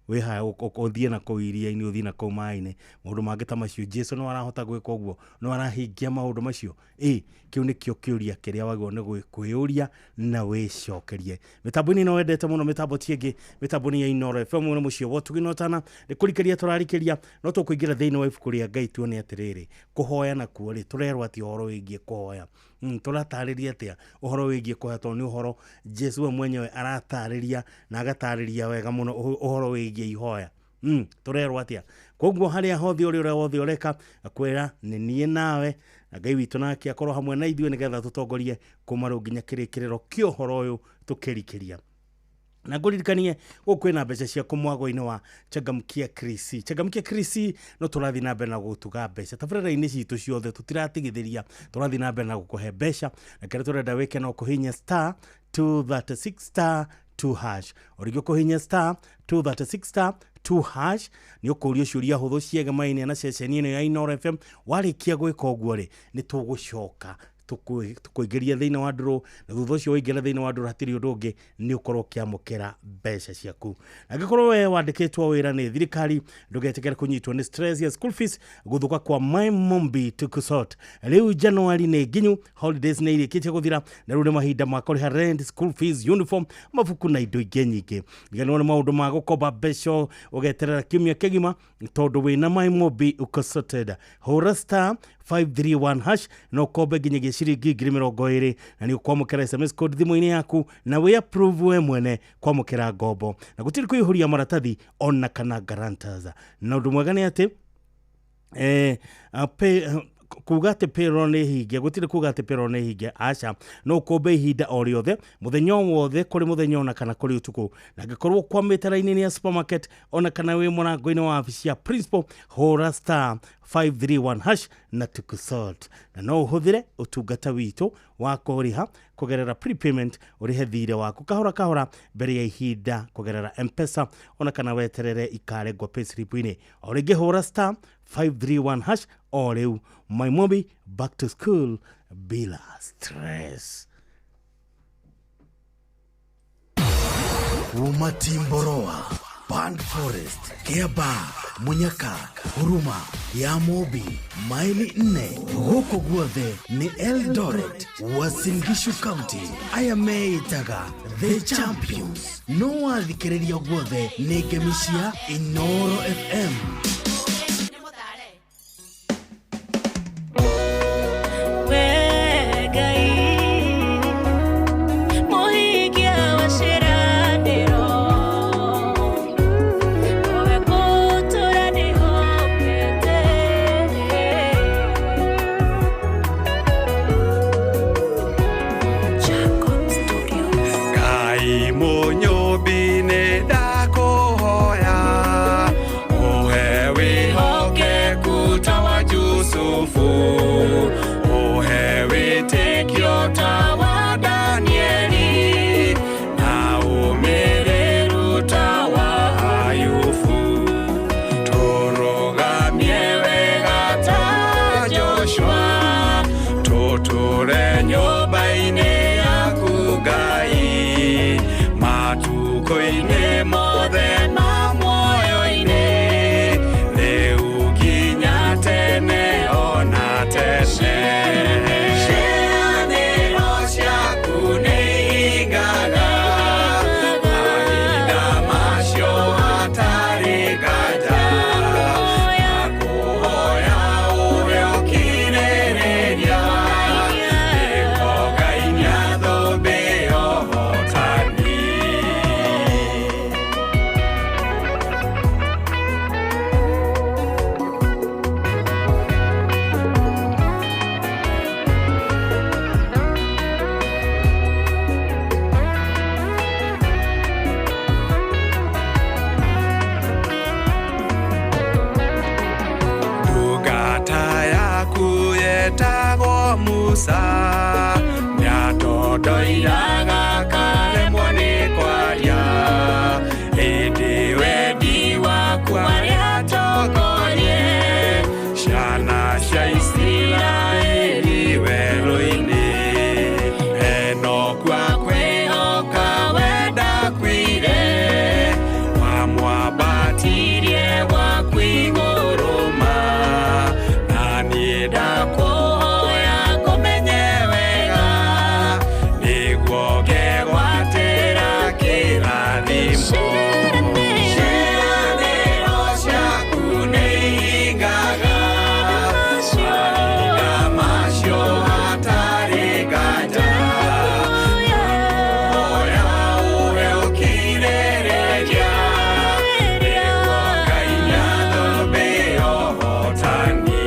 wĩ haya, ũthiĩ na kũu iria-inĩ, ũthiĩ na kũu maĩ-inĩ. Maũndũ mangĩ ta macio, Jesu no arahota gwĩka ũguo, no arahingia maũndũ macio. Ĩ kĩu nĩkĩo kĩũria kĩrĩa wagĩrĩirwo nĩ kwĩyũria na wĩcokerie. Mĩtambo-inĩ ĩno wendete mũno, mĩtambo ti ĩngĩ, mĩtambo nĩ ya Inooro FM na mũciĩ wa ũtugi na ũtana. Nĩ kũrikĩria tũrarikĩria, no tũkũingĩra thĩinĩ wa ibuku rĩa Ngai tuone atĩrĩrĩ, kũhoya nakuo rĩ, tũrerwo atĩ ũhoro wĩgiĩ kũhoya. Tũratarĩria atĩa ũhoro wĩgiĩ kũhoya, tondũ nĩ ũhoro Jesu we mwenyewe aratarĩria na agatarĩria wega mũno ũhoro wĩgiĩ ihoya. Tũrerwo atĩa? Koguo harĩa hothe ũrĩ, ũrĩa wothe ũreka, akwĩra nĩ niĩ nawe, na Ngai witũ nake akorwo hamwe na ithuĩ nĩgetha tũtongorie kuma rĩu nginya kĩrĩkĩrĩro kĩa ũhoro ũyũ tũkĩrikĩria. Na ngũririkanie gũkũ kwĩna mbeca ciaku mwago-inĩ wa Changamkia Krisi. Changamkia Krisi no tũrathiĩ na mbere na gũtuga mbeca tabarĩra-inĩ citũ ciothe, tũtiratigithĩria, tũrathiĩ na mbere na gũkũhe mbeca, na kĩrĩa tũrenda wĩke no kũhihinya star 236 star 2 hash. O rĩngĩ ũkũhihinya star 236 star 2 hash, nĩ ũkũrio ciũria hũthũ ciegemaine na ceceni ĩno ya Inooro FM. Warĩkia gwĩka ũguo rĩ, nĩ tũgũcoka tũkũingĩria thĩinĩ wa ndũrũ, na thutha ũcio waingĩra thĩinĩ wa ndũrũ hatirĩ ũndũ ũngĩ, nĩ ũkorwo ũkĩamũkĩra mbeca ciaku. Na angĩkorwo we wandĩkĩtwo wĩra nĩ thirikari, ndũgetĩkĩre kũnyitwo nĩ stress ya school fees, gũthũka kwa My Mombi Tukusort. Rĩu January nĩ nginyu, holidays nĩ irĩkĩtie gũthira, na rĩu nĩ mahinda ma kũrĩha rent, school fees, uniform, mabuku na indo ingĩ nyingĩ. Riganĩrwo nĩ maũndũ ma gũkomba mbeca ũgeterera kiumia kĩgima, tondũ wĩna My Mombi uko sorted. Hũra star 531 hash na ũkombe nginyagia ciringi 20,000, na nĩ ũkwamũkĩra SMS code thimũ-inĩ yaku, na wĩ approve we mwene kwamũkĩra ngombo, na gũtirĩ kũihũria maratathi ona kana guarantors. Na ũndũ mwega nĩ atĩ kuga atĩ payroll nĩ hinge, gũtirĩ kuga atĩ payroll nĩ hinge, aca, no ũkombe ihinda o rĩothe, mũthenya o wothe, kũrĩ mũthenya ona kana kũrĩ ũtukũ. Na angĩkorwo ũkwamĩte raini-inĩ ya supermarket ona kana wĩ mũrango-inĩ wa wabici ya principal, hũra star 531 hash na tukusort. Na no ũhũthĩre ũtungata witũ wa kũrĩha kũgerera prepayment, ũrĩhe thirĩ waku kahora kahora mbere ya ihinda kũgerera M-Pesa ona kana weterere ikarengwo payslip-inĩ. O rĩngĩ hũra star 531 hash o rĩu. My Mombi, back to school bila stress. Kuma Timboroa, Pan Forest, Kiambaa, Munyaka, Huruma, ya Mobi, maili 4, gũkũ guothe nĩ Eldoret, Uasin Gishu County. Aya meĩtaga The Champions. No wathikĩrĩria guothe nĩ ngemi cia Inooro FM. Ngai mũnyũmbi nĩ ndakũhoya ũhe Musa nĩatondoiraga karemwo nĩ kwaria ĩndĩ wendi waku arĩa atongorie ciana cia Isiraeli werũ-inĩ Enoku akwĩhoka wendakuire wamwambatirie gwaku igũrũ ma na niĩ ndakũhoya ngũmenye wega nĩguo ngegwatĩra kĩrathimo ciĩranĩro ciaku nĩihingaga mahinda macio hatarĩ nganja hoya ũhe ũkirĩrĩria nĩguo ngainia thũmbĩ ya ũhotani.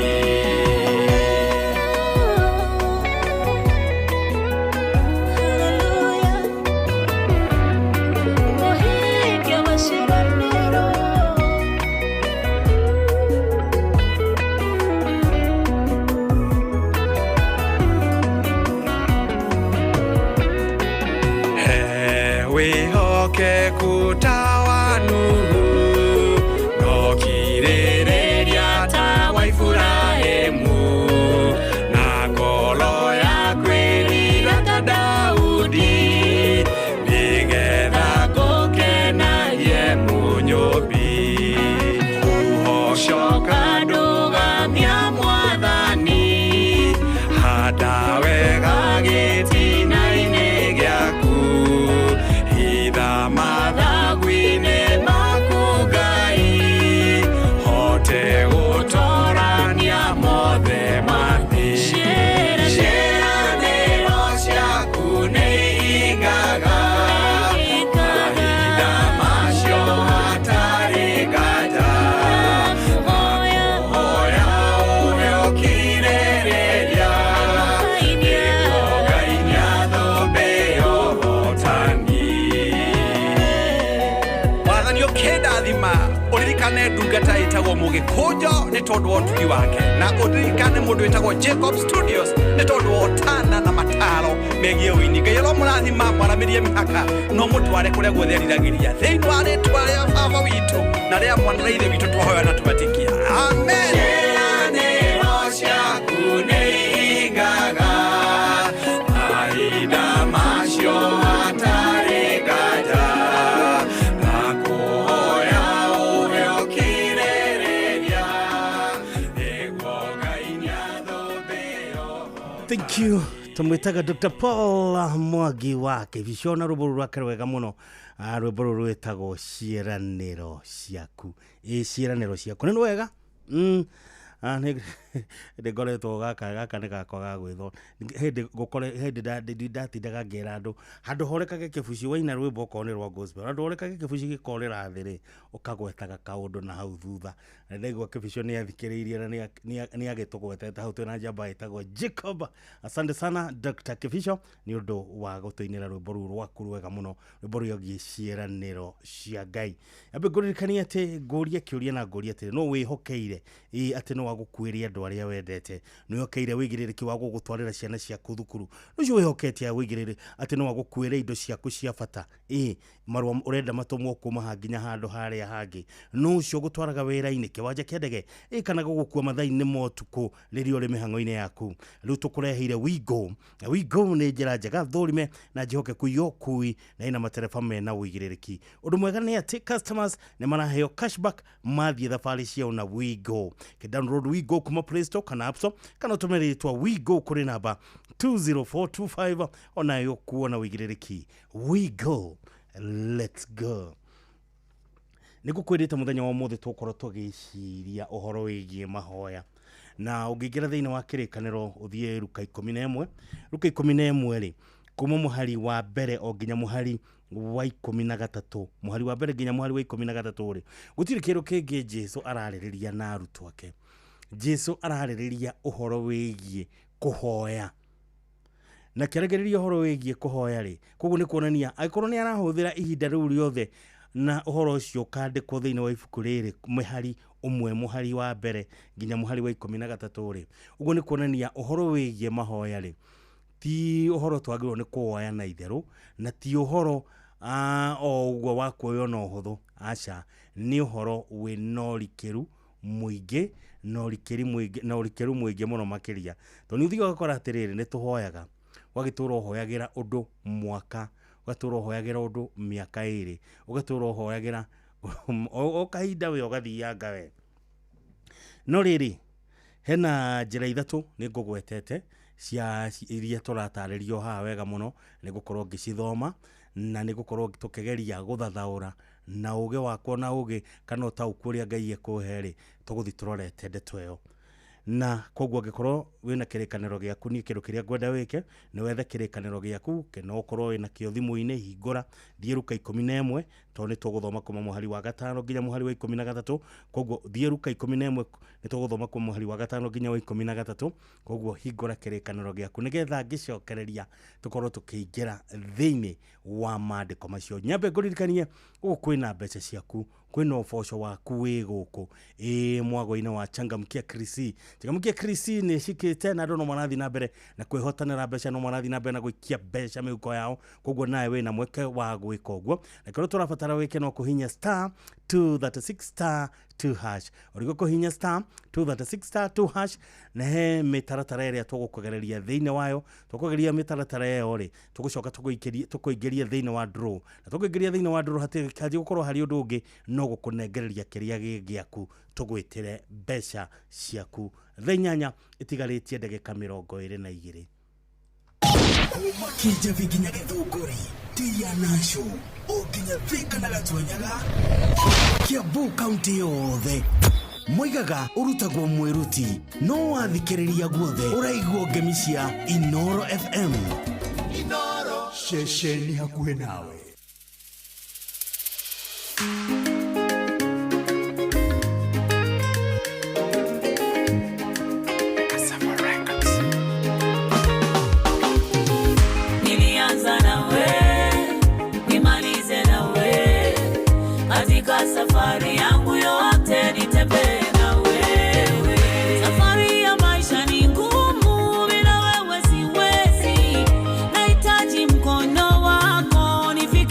Mũhingia wa ciĩranĩro. He wĩhokeku ta wa Nuhu no kirĩrĩria ta wa Iburahĩmu na ngoro ya kwĩrira ta Daudi nĩgetha ngũkenagie Mũnyũmbi ũhocoka ndũgamia Mwathani handa wega gĩtina-inĩ gĩaku hitha mathagu-inĩ maku Ngai hote gũtorania mothe mathĩ ciĩranĩro ciaku nĩihingaga mahinda macio hatarĩ nganja hoya ũhe ũkirĩrĩria nĩguo ngainia thũmbĩ ya ũhotani. Mwathani ũkĩndathima ũririkane ndungata ĩtagwo Mũgĩkũnjo nĩ tondũ wa ũtugi wake na ũririkane mũndũ wĩtagwo Jacob Studios nĩ tondũ wa ũtana na mataro megiĩ ũini. Ngai aromũrathima mwaramĩrie mĩhaka no mũtware kũrĩa guothe eriragĩria thĩinĩ wa rĩtwa rĩa Baba witũ na rĩa Mwana na Ithe witũ twahoya na twetĩkia, amen. Ciĩranĩro ciaku nĩihingaga mahinda macio hatarĩ nganja ndakũhoya ũhe ũkirĩrĩria nĩguo ngainia thũmbĩ ya Thank you. Tumwitaga Dr. Paul Mwangi wa Kĩbico na rwĩmbo rũu rwake rwega mũno. Rwĩmbo rũu rwĩtagwo ciĩranĩro ciaku. Ĩ ciĩranĩro ciaku nĩ wega. Nĩ ngoretwo gaka nĩ gakwa ga gwĩthwo hĩndĩ gũkore hĩndĩ ndatindaga ngĩra andũ handũ horekage kĩbuci waina rwĩmbo okorwo nĩ rwa gospel handũ horekage kĩbuci gĩkorĩra thĩ rĩ ũkagwetaga kaũndũ na hau thutha na ndaigua kĩbico nĩ athikĩrĩirie na nĩ agĩtũgwetete hau twĩna njamba ĩtagwo Jacob. Asante sana Dr. Kĩbico nĩ ũndũ wa gũtũinĩra rwĩmbo rũu rwaku rwega mũno rwĩmbo rwĩgiĩ ciĩranĩro cia Ngai. Ambe ngũririkanie atĩ ngũrie kĩũria na ngũrie atĩrĩ no wĩhokeire ĩ atĩ no agũkuĩre andũ arĩa wendete nĩ wĩhokeire wĩigĩrĩrĩki wa gũgũtwarĩra ciana ciaku thukuru ũcio wĩhokete wĩigĩrĩrĩ atĩ no agũkuĩre indo ciaku cia bata ĩ marũa ũrenda matũmwo kuma ha nginya handũ harĩa hangĩ no ũcio ũgũtwaraga wĩra-inĩ kĩwanja kĩa ndege ĩ kana gũgũkua mathaa-inĩ ma ũtukũ rĩrĩa ũrĩ mĩhang'o-inĩ yaku rĩu tũkũreheire Wigo na Wigo nĩ njĩra njega thũrime na njĩhokeku ya ũkui na ĩna matereba mena ũigĩrĩrĩki ũndũ mwega nĩ atĩ customers nĩ maraheo cashback mathiĩ thabarĩ ciao na Wigo download Wigo kuma Play Store kana App Store kana ũtũme rĩtwa Wigo kũrĩ namba 20425 onayo kuona ũigĩrĩrĩki. Wigo, let's go. Nĩ ngũkwĩrĩte mũthenya wa ũmũthĩ tũgũkorwo tũgĩciria ũhoro wĩgiĩ mahoya na ũngĩingĩra thĩinĩ wa kĩrĩkanĩro ũthiĩ Luka 11 Luka 11 rĩ kuma mũhari wa mbere o nginya mũhari wa 13 mũhari wa mbere nginya mũhari wa 13 rĩ gũtirĩ kĩndũ kĩngĩ Jesu ararĩrĩria na arutwo ake. Jesu ararĩrĩria ũhoro wĩgiĩ kũhoya na kĩaragĩrĩria ũhoro wĩgiĩ kũhoya rĩ koguo nĩ kuonania angĩkorwo nĩ arahũthĩra ihinda rĩu rĩothe Na ũhoro ũcio ũkandĩkwo thĩinĩ wa ibuku rĩrĩ mĩhari ũmwe, mũhari wa mbere nginya mũhari wa 13 rĩ, ũguo nĩ kuonania ũhoro wĩgiĩ mahoya rĩ, ti ũhoro twagĩrĩirwo nĩ kũwoya na itherũ, na ti ũhoro o ũguo wa kuoywo na ũhũthũ. Aca, nĩ ũhoro wĩna ũrikĩru mũingĩ na ũrikĩru mũingĩ na ũrikĩru mũingĩ mũno makĩria, tondũ nĩ ũthiaga ũgakora atĩrĩrĩ, nĩ tũhoyaga, ũgagĩtũra ũhoyagĩra ũndũ mwaka, ũgatũra ũhoyagĩra ũndũ mĩaka 2, ũgatũra ũhoyagĩra o kahinda we ũgathianga we. No rĩrĩ, hena njĩra ithatũ nĩ ngũgwetete cia iria tũratarĩrio haha wega mũno, nĩ ngũkorwo ngĩcithoma na nĩ ngũkorwo tũkĩgeria gũthathaũra na ũgĩ wakwa na ũgĩ kana ũtaũku ũrĩa Ngai ekũhe rĩ, tũgũthiĩ tũrorete ndeto ĩyo. Na koguo angĩkorwo wĩna kĩrĩkanĩro gĩaku, niĩ kĩndũ kĩrĩa ngwenda wĩke nĩ wethe kĩrĩkanĩro gĩaku, no ũkorwo wĩna kĩo thimũ-inĩ, hingũra, thiĩ Luka 11, tondũ nĩ tũgũthoma kuma mũhari wa 5 nginya mũhari wa 13. Koguo thiĩ Luka 11, nĩ tũgũthoma kuma mũhari wa 5 nginya wa 13. Koguo hingũra kĩrĩkanĩro gĩaku nĩgetha ngĩcokereria tũkorwo tũkĩingĩra thĩinĩ wa maandĩko macio. Nyambe ngũririkanie gũkũ kwĩna mbeca ciaku, kwĩna ũboco waku wĩ gũkũ ĩ mwago-inĩ wa Changamkia Krisi. Changamkia Krisi nĩ cikĩte na andũ no marathiĩ na mbere na kwĩhotanĩra mbeca, no marathiĩ na mbere na gũikia mbeca mĩhuko yao. Koguo nawe wĩna mweke wa gwĩka ũguo, na kĩrĩa tũrabatara wĩke no kũhinya star 236 star 2 hash. Ũrĩgo kũhinya star 236 star 2 hash, na he mĩtaratara ĩrĩa tũgũkũgereria thĩinĩ wayo. Tũkũgeria mĩtaratara ĩyo rĩ, tũgũcoka tũkũingĩria thĩinĩ wa draw, na tũkũingĩria thĩinĩ wa draw hatirĩ gũkorwo harĩ ũndũ ũngĩ no gũkũnengereria kĩrĩa gĩ gĩaku, tũgwĩtĩre mbeca ciaku. Thaa 8 ĩtigarĩtie ndagĩka 22. Kuma Kĩnjabi nginya Gĩthũngũri, Tia Nasho, o nginya Thika na Gatunyaga, Kiambu kaunti yothe. Moigaga ũrutagwo mwĩruti, no wathikĩrĩria guothe ũraigua ngemi cia Inoro FM. Inoro ceceni hakuhĩ nawe. Nilianza nawe, nimalize nawe, katika safari yangu yote nitembee na wewe. Safari ya maisha ni ngumu, bila wewe siwezi, nahitaji mkono wako nifike.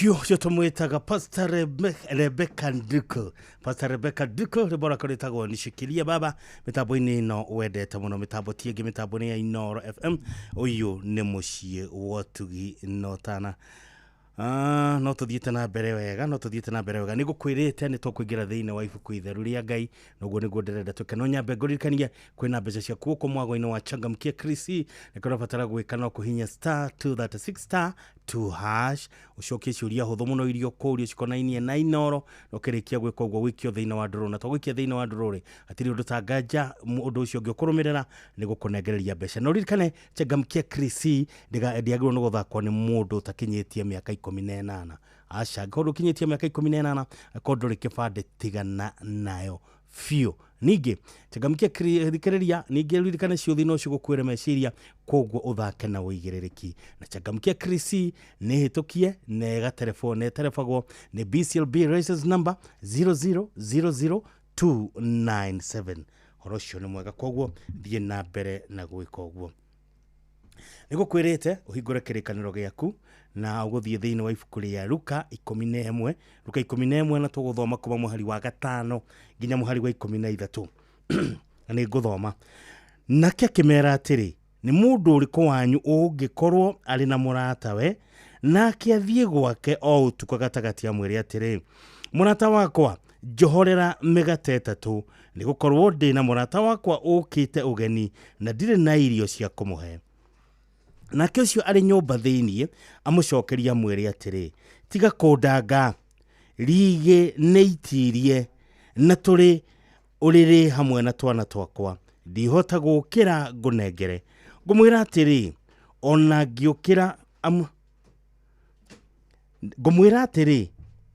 Thank you ũcio tũmwĩtaga Pastor Rebecca Nduku. Pastor Rebecca Nduku rwĩmbo rwake rwĩtagwo Nishikilie Baba mĩtambo-inĩ ĩno wendete mũno, mĩtambo ti ĩngĩ, mĩtambo nĩ ya Inooro FM. Ũyũ nĩ mũciĩ wa ũtugi na ũtana. No tũthiĩte na mbere wega, no tũthiĩte na mbere wega. Nĩ ngũkwĩrĩte nĩ tũkũingĩra thĩinĩ wa ibuku itheru rĩa Ngai, noguo nĩguo ndĩrenda twĩke. No nyambe ngũririkanie kwĩna mbeca ciaku gũkũ mwago-inĩ wa Changamkia Krisi, na kĩrĩa ũrabatara gwĩka no kũhihinya star 236 star 2 hash, ũcokie ciũria hũthũ mũno iria ũkũrio cikonainie na Inooro, na ũkĩrĩkia gwĩka ũguo wĩikio thĩinĩ wa ndũrũ. Na twagũikia thĩinĩ wa ndũrũ rĩ, hatirĩ ũndũ ta nganja ũndũ ũcio ũngĩ ũkũrũmĩrĩra nĩ gũkũnengereria mbeca. Na ũririkane Changamkia Krisi ndĩagĩrĩirwo nĩ gũthakwo nĩ mũndũ ũtakinyĩtie mĩaka 18. Aca, angĩkorwo ndũkinyĩtie mĩaka 18, angĩkorwo ndũrĩ kĩbandĩ, tigana nayo biũ. Ningĩ Changamkia thikĩrĩria, ningĩ ririkane ciũthi no cigũkuĩre meciria, koguo ũthake na ũigĩrĩrĩki. Na Changamkia Krisi nĩ hĩtũkie na ĩgaterebwo, na ĩterebagwo nĩ BCLB license number 0000297. Ũhoro ũcio nĩ mwega, koguo thiĩ na mbere na gwĩka ũguo. Nĩ ngũkwĩrĩte ũhingũre kĩrĩkanĩro gĩaku na ũgũthiĩ thĩinĩ wa ibuku rĩa Luka 11, Luka 11, na tũgũthoma kuma mũhari wa 5 nginya mũhari wa 13. Na nĩ ngũthoma. Nake akĩmera atĩrĩ, nĩ mũndũ ũrĩkũ wanyu ũngĩkorwo arĩ na mũratawe, nake athiĩ gwake o ũtukũ gatagatĩ amwĩre atĩrĩ, mũrata wakwa, njohorera mĩgate 3, nĩ gũkorwo ndĩ na mũrata wakwa ũkĩte ũgeni na ndirĩ na irio cia kũmũhe. Nake ũcio arĩ nyũmba thĩinĩ amũcokeria amwĩre atĩrĩ, tiga kũndanga, rigĩ nĩ itirie na tũrĩ ũrĩrĩ hamwe na twana twakwa, ndihota gũkĩra ngũnengere. Ngũmwĩra atĩrĩ, ona ngĩũkĩra ngũmwĩra atĩrĩ,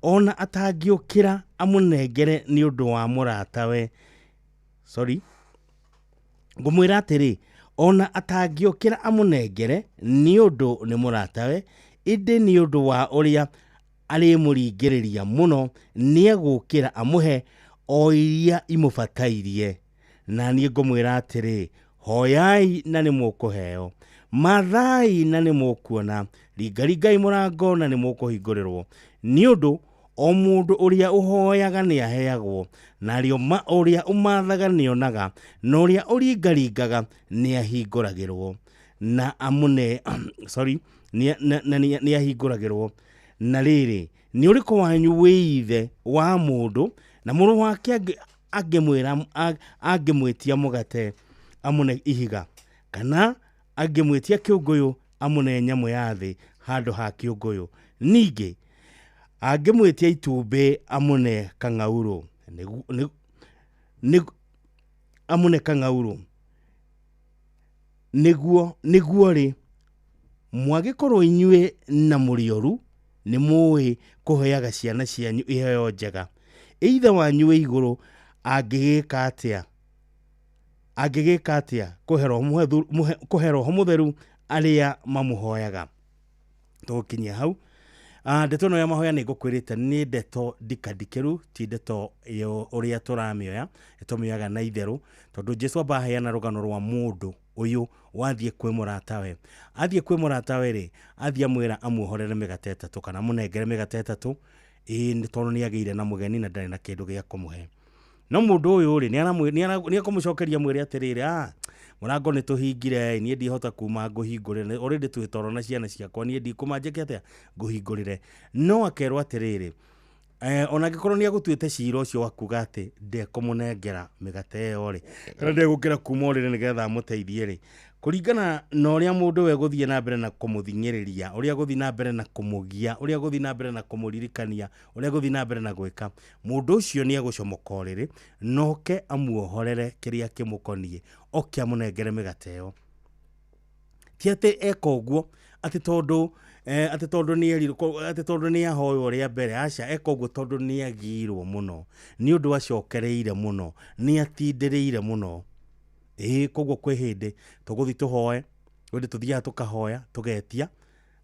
ona atangĩũkĩra amũnengere nĩ ũndũ wa mũratawe. Sorry. Ngũmwĩra atĩrĩ, ona atangĩũkĩra amũnengere nĩ ũndũ nĩ mũratawe, ĩndĩ nĩ ũndũ wa ũrĩa arĩmũringĩrĩria mũno, nĩegũkĩra amũhe o iria imũbatairie. Na niĩ ngũmwĩra atĩrĩ, hoyai na nĩ mũkũheo, mathai na nĩ mũkuona, ringaringai mũrango na nĩ mũkũhingũrĩrwo. Nĩ ũndũ o mũndũ ũrĩa ũhoyaga nĩaheagwo, na ũrĩa ũmathaga nĩonaga, na ũrĩa ũringaringaga nĩahingũragĩrwo. Na amũne, sorry, nĩahingũragĩrwo. Na rĩrĩ, nĩ ũrĩkũ wanyu wĩ ithe wa mũndũ, na mũrũ wake angĩmwĩtia mũgate amũne ihiga, kana angĩmwĩtia kĩũngũyũ amũne nyamũ ya thĩ handũ ha kĩũngũyũ? Ningĩ angĩmwĩtia itumbĩ amũne kang'aurũ, amũne kang'aurũ. Nĩguo rĩ, mwagĩkorwo inyuĩ na mũrĩ oru, nĩ mũĩ kũheaga ciana cianyu iheo njega. Ithe wanyu wĩ igũrũ angĩgĩka atĩa? Angĩgĩka atĩa kũhe Roho Mũtheru arĩa mamũhoyaga? Tũgũkinyia hau. Ndeto ĩno ya mahoya nĩ ngũkwĩrĩte nĩ ndeto ndikandikĩru, ti ndeto ũrĩa tũramĩoya, tũmĩoyaga na itherũ, tondũ Jesũ amba aheana rũgano rwa mũndũ ũyũ wathiĩ kwĩ mũratawe. Athiĩ kwĩ mũratawe rĩ, athiĩ amwĩra amuohorere mĩgate 3 kana amũnengere mĩgate 3, ĩĩ nĩ tondũ nĩagĩire na mũgeni na ndarĩ na kĩndũ gĩa kũmũhe. No mũndũ ũyũ rĩ, nĩekũmũcokeria mwĩre atĩrĩrĩ, mũrango nĩ tũhingire, niĩ ndihota kuma ngũhingũrĩre, already twĩ toro na ciana ciakwa, niĩ ndikũma njĩke atĩa ngũhingũrĩre. No akerwo atĩrĩrĩ, ona angĩkorwo nĩegũtuĩte cira ũcio wa kuga atĩ ndekũmũnengera mĩgate ĩyo rĩ, kana ndegũkĩra kuma ũrĩrĩ nĩgetha amũteithie rĩ, kũringana na ũrĩa mũndũ we gũthiĩ na mbere na kũmũthing'ĩrĩria, ũrĩa gũthiĩ na mbere na kũmũgia, ũrĩa gũthiĩ na mbere na kũmũririkania, ũrĩa gũthiĩ na mbere na gwĩka, mũndũ ũcio nĩegũcomoka ũrĩrĩ, noke amuohorere kĩrĩa kĩmũkoniĩ, oke amũnengere mĩgate ĩyo. Ti atĩ eka ũguo, atĩ tondũ atĩ tondũ nĩerirwo, atĩ tondũ nĩahoywo rĩa mbere, aca, eka ũguo tondũ nĩagirwo mũno, nĩ ũndũ acokereire mũno, nĩatindĩrĩire mũno. Ĩĩ, koguo kwĩ hĩndĩ tũgũthiĩ tũhoe, kwĩ hĩndĩ tũthiaga tũkahoya, tũgetia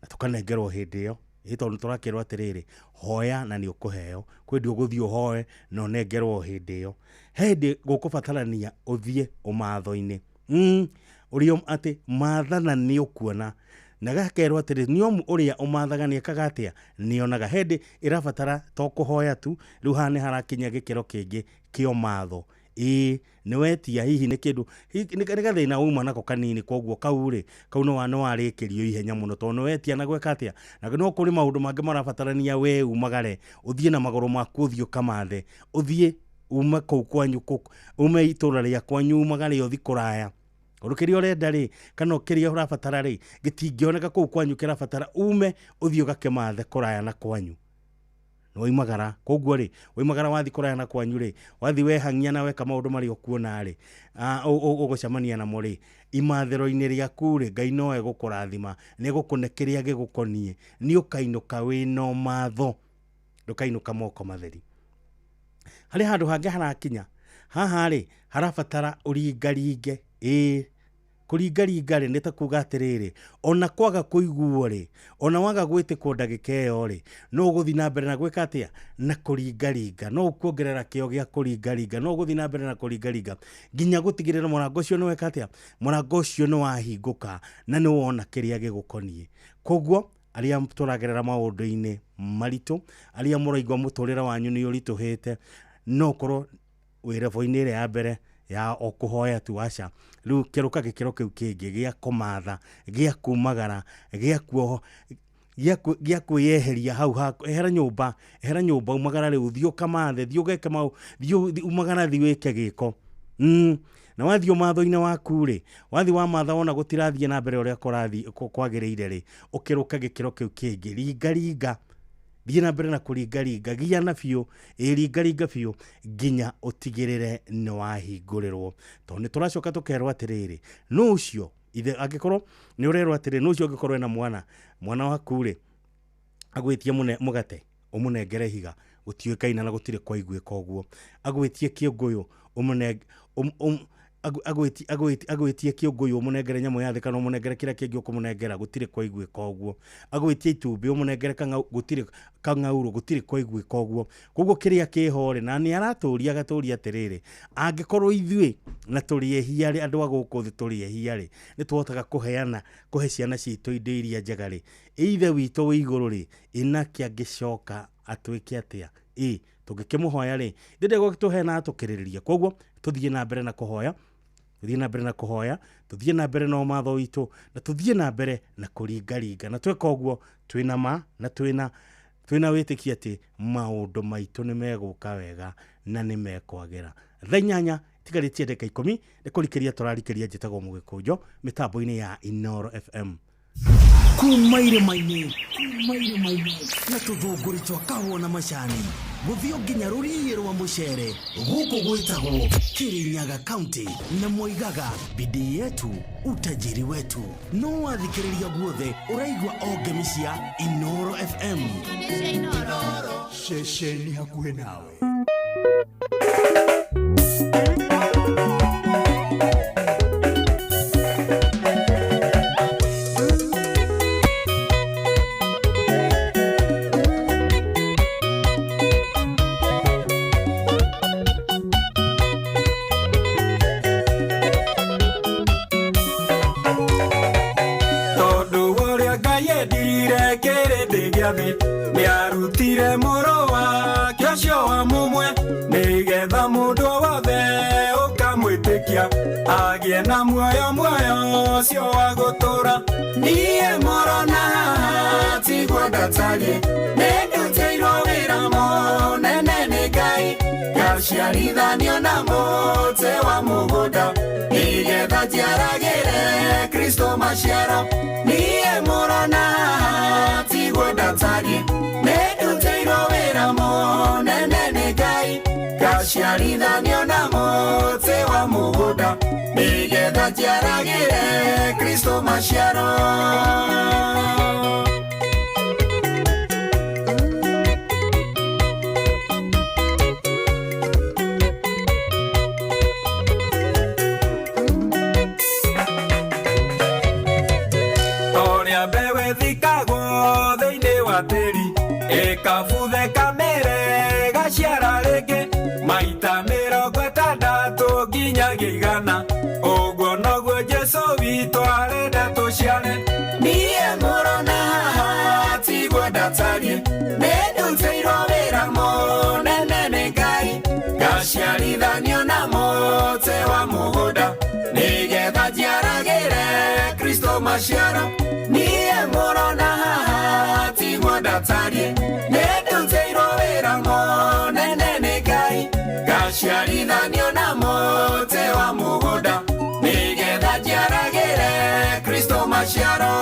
na tũkanengerwo hĩndĩ ĩyo. Ĩĩ, tondũ tũrakĩrwo atĩrĩrĩ, hoya na nĩ ũkũheo. Kwĩ hĩndĩ ũgũthiĩ ũhoe na ũnengerwo hĩndĩ ĩyo. He hĩndĩ gũkũbatarania ũthiĩ ũmatho-inĩ. Ũrĩa atĩ mathana nĩ ũkuona. Na gakerwo atĩrĩ, nĩ omu ũrĩa ũmathaga nĩ ekaga atĩa? Nĩonaga. Hĩndĩ ĩrabatara to kũhoya tu, rĩu haha nĩ harakinya gĩkĩro kĩngĩ kĩa ũmatho. Ĩĩ nĩ wetia, hihi nĩ kĩndũ nĩ gathĩna wauma nako kanini, koguo kau rĩ, kau nĩ warĩkĩrio ihenya mũno tondũ nĩ wetia na gwĩka atĩa? Na no kũrĩ maũndũ mangĩ marabatarania we umagare, ũthiĩ na magũrũ maku, ũthiĩ ũkamathe, ũthiĩ ume kũu kwanyu, ume itũra rĩa kwanyu, umagare ũthiĩ kũraya. Ũndũ kĩrĩa ũrenda rĩ, kana kĩrĩa ũrabatara rĩ, gĩtingĩoneka kũu kwanyu, kĩrabatara ume ũthiĩ ũgakĩmathe kũraya na kwanyu. Nĩwaimagara, koguo rĩ, waimagara wathiĩ kũraya na kwanyu rĩ, wathiĩ wehang'ia na weka maũndũ marĩa ũkuona rĩ, ũgũcemania namo rĩ, imathĩro-inĩ rĩaku rĩ, Ngai no egũkũrathima, nĩ egũkũne kĩrĩa gĩgũkoniĩ, nĩ ũkainũka wĩna ũmatho, ndũkainũka moko matheri. Harĩ handũ hangĩ harakinya, haha rĩ, harabatara ũringaringe, ĩĩ, kũringaringa rĩ, nĩ ta kuga atĩrĩrĩ, ona kwaga kũiguo rĩ, ona waga gwĩtĩkwo ndagĩka ĩyo rĩ, no ũgũthiĩ na mbere na gwĩka atĩa? Na kũringaringa, no ũkuongerera kĩo gĩa kũringaringa, no ũgũthiĩ na mbere na kũringaringa nginya gũtigĩrĩra mũrango ũcio nĩ weka atĩa? Mũrango ũcio nĩ wahingũka na nĩ wona kĩrĩa gĩgũkoniĩ. Koguo arĩa tũragerera maũndũ-inĩ maritũ, arĩa mũraigua mũtũrĩre wanyu nĩ ũritũhĩte, no ũkorwo wĩ level-inĩ ĩrĩa ya mbere ya o kũhoya tu, aca, rĩu kĩrũka gĩkĩro kĩu kĩngĩ gĩa kũmatha, gĩa kumagara, gĩa kuoho, gĩa kwĩyeheria hau haku, ehera nyũmba, ehera nyũmba, umagara rĩu, thiĩ ũkamathe, thiĩ ũgeke mau, thiĩ umagara, thiĩ wĩke gĩko. Na wathiĩ ũmatho-inĩ waku rĩ, wathiĩ wamatha wona gũtirathiĩ na mbere ũrĩa kũrathiĩ kwagĩrĩire rĩ, ũkĩrũka gĩkĩro kĩu kĩngĩ, ringaringa, thiĩ na mbere na kũringaringa, giana biũ, ĩ ringaringa biũ nginya ũtigĩrĩre nĩ wahingũrĩrwo. Tondũ nĩ tũracoka tũkerwo atĩrĩrĩ, nũ ũcio ithe, angĩkorwo nĩ ũrerwo atĩrĩ, nũ ũcio ũngĩkorwo ena mwana, mwana waku rĩ, agwĩtie mũgate, ũmũnengere ihiga, gũtiũĩkaine na gũtirĩ kwaiguĩka ũguo. Agwĩtie kĩũngũyũ, agwĩtie kĩũngũyũ, ũmũnengere nyamũ ya thĩ kana ũmũnengere kĩrĩa kĩngĩ ũkũmũnengera, gũtirĩ kwaiguĩka ũguo. Agwĩtie itumbĩ, ũmũnengere kang'au, gũtirĩ kang'aurũ, gũtirĩ kwaiguĩka ũguo. Koguo kĩrĩa kĩho rĩ, na nĩ aratũria agatũria atĩrĩrĩ, angĩkorwo ithuĩ na tũrĩ ehia rĩ, andũ a gũkũ thĩ tũrĩ ehia rĩ, nĩ tũhotaga kũheana, kũhe ciana citũ indo iria njega rĩ, ithe witũ wĩ igũrũ rĩ, ĩnake angĩcoka atwĩke atĩa? Ĩ tũngĩkĩmũhoya rĩ, ndĩndĩ gũgĩtũhe na atũkĩrĩrĩria. Koguo tũthiĩ na mbere na kũhoya, tũthiĩ na mbere na kũhoya, tũthiĩ na mbere na ũmatho witũ, na tũthiĩ na mbere na kũringaringa. Na tweka ũguo twĩna ma na twĩna wĩtĩkio atĩ maũndũ maitũ nĩ megũka wega na nĩ mekwagĩra. Thaa 8 tigarĩtie ndagĩka 10 nĩ kũrikĩria tũrarikĩria. Njĩtagwo Mũgĩkũnjo mĩtambo-inĩ ya Inooro FM. Kuma irĩma-inĩ na tũthũngũri twa kahũa na macani gũthiĩ nginya rũriĩ rwa mũcere, gũkũ gwĩtagwo Kirinyaga County, na moigaga bidii yetu utajiri wetu. No wathikĩrĩria guothe ũraigua o ngemi cia Inooro FM. Ceceni hakuhĩ nawe. Tondũ ũrĩa Ngai endire kĩrĩndĩ gĩa thĩ, nĩarutire mũrũ wake ũcio wa mũmwe, nĩgetha mũndũ wothe ũkamwĩtĩkia agĩe na muoyo, muoyo ũcio wa gũtũũra. Niĩ mũrona tiguo ndatariĩ, nĩndutĩirwo wĩra mũnene nĩ Ngai, ngaciarithanio na mũtĩ wa mũgũnda, nĩgetha njiaragĩre Kristo maciaro. Niĩ mũrona tiguo ndatariĩ, nĩndutĩirwo wĩra mũnene nĩ Ngai, ngaciarithanio na mũtĩ wa mũgũnda, nĩgetha njiaragĩre Kristo maciaro. Torĩa mbeũ ĩthikagwo thĩinĩ wa tĩri, ĩkabuthe kamere gaciara rĩngĩ maita 60 nginyagia 100, ũguo noguo Jesũ witũ arenda tũciare. Niĩ ndatariĩ, nĩndutĩirwo wĩra mũnene nĩ Ngai, ngaciarithanio na mũtĩ wa mũgũnda, nĩgetha njiaragĩre Kristo maciaro. Niĩ mũrona haha tiguo ndatariĩ, nĩndutĩirwo wĩra mũnene nĩ Ngai, ngaciarithanio na mũtĩ wa mũgũnda, nĩgetha njiaragĩre Kristo maciaro.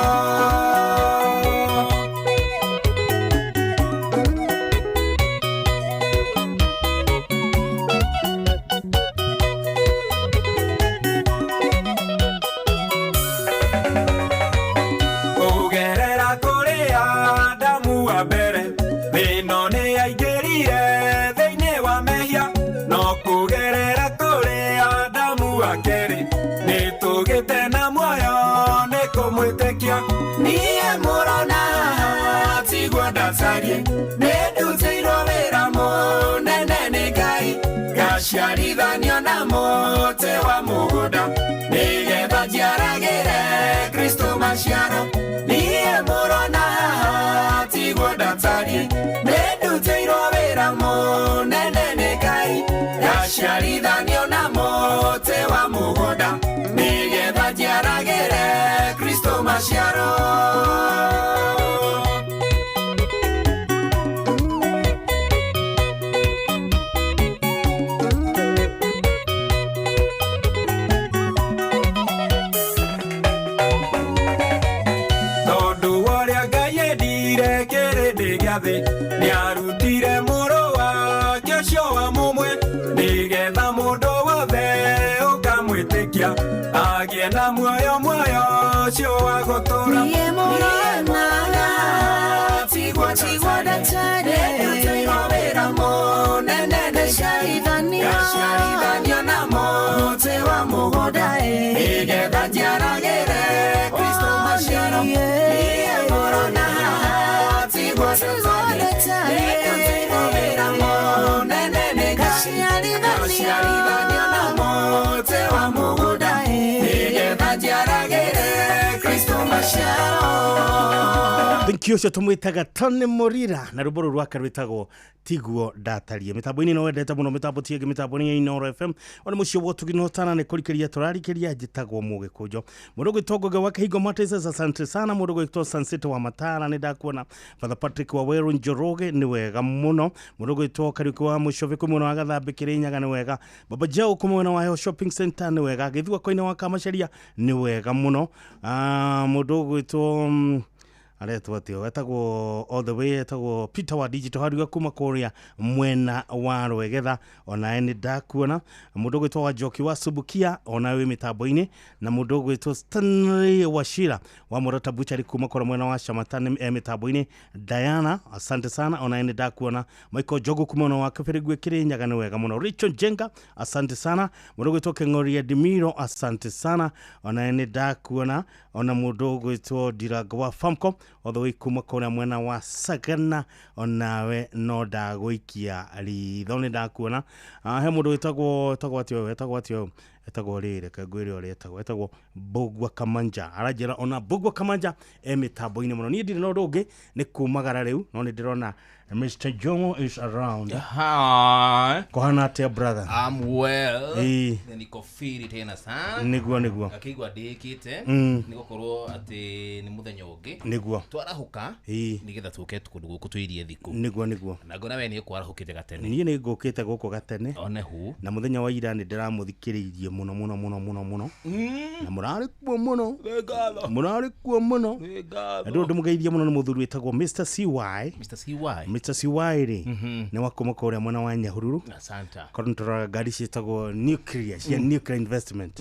Kũgerera kũrĩ Adamu wa mbere, thĩno nĩ aingĩrire thĩinĩ wa mehia, no kũgerera kũrĩ Adamu wa kerĩ, nĩtũgĩte na muoyo nĩ kũmwĩtĩkia. Niĩ mũrona haha tiguo ndatariĩ, nĩndutĩirwo wĩra mũnene nĩ Ngai, ngaciarithanio na mũtĩ wa mũgũnda, nĩgetha njiaragĩre Kristo maciaro. Niĩ mũrona haha tiguo ndatariĩ, nĩndutĩirwo wĩra mũnene nĩ Ngai, ngaciarithanio na mũtĩ wa mũgũnda, nĩgetha njiaragĩre Kristo maciaro. Tondũ wa ũrĩa Ngai endire kĩrĩndĩ gĩa thĩ, nĩarutire mũrũ wake ũcio wa mũmwe, nĩgetha mũndũ wothe ũkamwĩtĩkia agĩe na muoyo, muoyo ũcio wa gũtũũra. Niĩ mũrona haha tiguo ndatariĩ, nĩndutĩirwo wĩra mũnene nĩ Ngai, ngaciarithanio na mũtĩ wa mũgũnda, nĩgetha njiaragĩre Kristo maciaro. Niĩ mũrona haha tiguo ndatariĩ, nĩndutĩirwo wĩra mũnene nĩ Ngai, ngaciarithanio na mũtĩ wa mũgũnda, nĩgetha njiaragĩre Kristo maciaro. Thank you ũcio tũmwĩtaga Tony Murira na rwĩmbo rũrũ rwake rwĩtagwo tiguo ndatariĩ. Mĩtambo-inĩ no wendete mũno, mĩtambo ti ĩngĩ, mĩtambo nĩ ya Inooro FM. Ona mũciĩ wa ũtugi na ũtana nĩ kũrikĩria tũrarikĩria. Njĩtagwo Mũgĩkũnjo. Mũndũ ũgwĩtwo Ngũgĩ wa Kĩhingo Matesas, asante sana. Mũndũ ũgwĩtwo Sansete wa Matara nĩ ndakuona. Father Patrick wa Weru Njoroge nĩ wega mũno. Mũndũ ũgwĩtwo Kariũki wa Mũcove kũ mwena wa Gathambĩ Kĩrĩnyaga nĩ wega. Baba Jao kũ mwena wa Heho Shopping Center nĩ wega. Gĩthua koine wa Kamacharia nĩ wega mũno. Mũndũ ũgwĩtwo aretwo atĩ etagwo all the way, etagwo Peter wa Digital Hardware kuma kũrĩa mwena wa Rwegetha, onawe nĩ ndakuona. Mũndũ ũgwĩtwo wa Njoki wa Subukia onawe wĩ mĩtambo-inĩ, na mũndũ ũgwĩtwo Stanley Wachira wa Murata Butchery kuma kũrĩa mwena wa Shamata nĩ mĩtambo-inĩ. Diana asante sana, onawe nĩ ndakuona. Michael Njogu kuma mwena wa Kĩbĩrĩgwe Kĩrĩnyaga nĩ wega mũno. Rachel Njenga asante sana. Mũndũ ũgwĩtwo Keng'oria Dimiro asante sana, onawe nĩ ndakuona. Ona mũndũ ũgwĩtwo Ndirango wa Famco all the way kuma kũrĩa mwena wa Sagana onawe no ndagũikia ritho nĩ ndakuona. He mũndũ wĩtagwo etagwo atĩa etagwo atĩa etagwo rĩrĩ, reke ngwĩre ũrĩa etagwo, etagwo Mbũgua Kamanja. Aranjĩra ona Mbũgua Kamanja e mĩtambo-inĩ mũno. Niĩ ndirĩ na ũndũ ũngĩ nĩ kumagara rĩu, no nĩ ndĩrona Mr. Jomo is around. Hi. Kohana atia brother? I'm well. Ĩĩ. Niko firi tena sana. Nĩguo nĩguo. Ngakĩigua ndĩkĩte nĩ gũkorwo atĩ nĩ mũthenya ũngĩ. Nĩguo. Twarahũka nĩgetha tũke kũndũ gũkũ tũirie thikũ. Nĩguo nĩguo. Na ngona we nĩ ũkwarahũkĩte gatene. Niĩ nĩ ngũkĩte gũkũ gatene. One hu. Na mũthenya wa ira nĩ ndĩramũthikĩrĩirie mũno mũno mũno mũno mũno. Na mũrarĩ kuo mũno. Mũrarĩ kuo mũno. Na ndũ ndĩmũgeithie mũno nĩ mũthuri wĩtagwo Mr. CY. Mr. CY. Mr. CY rĩ nĩ wa kuma kũrĩa mwena wa Nyahururu. Asante. Korwo nĩtũroraga ngari ciĩtagwo nuclear cia nuclear investment.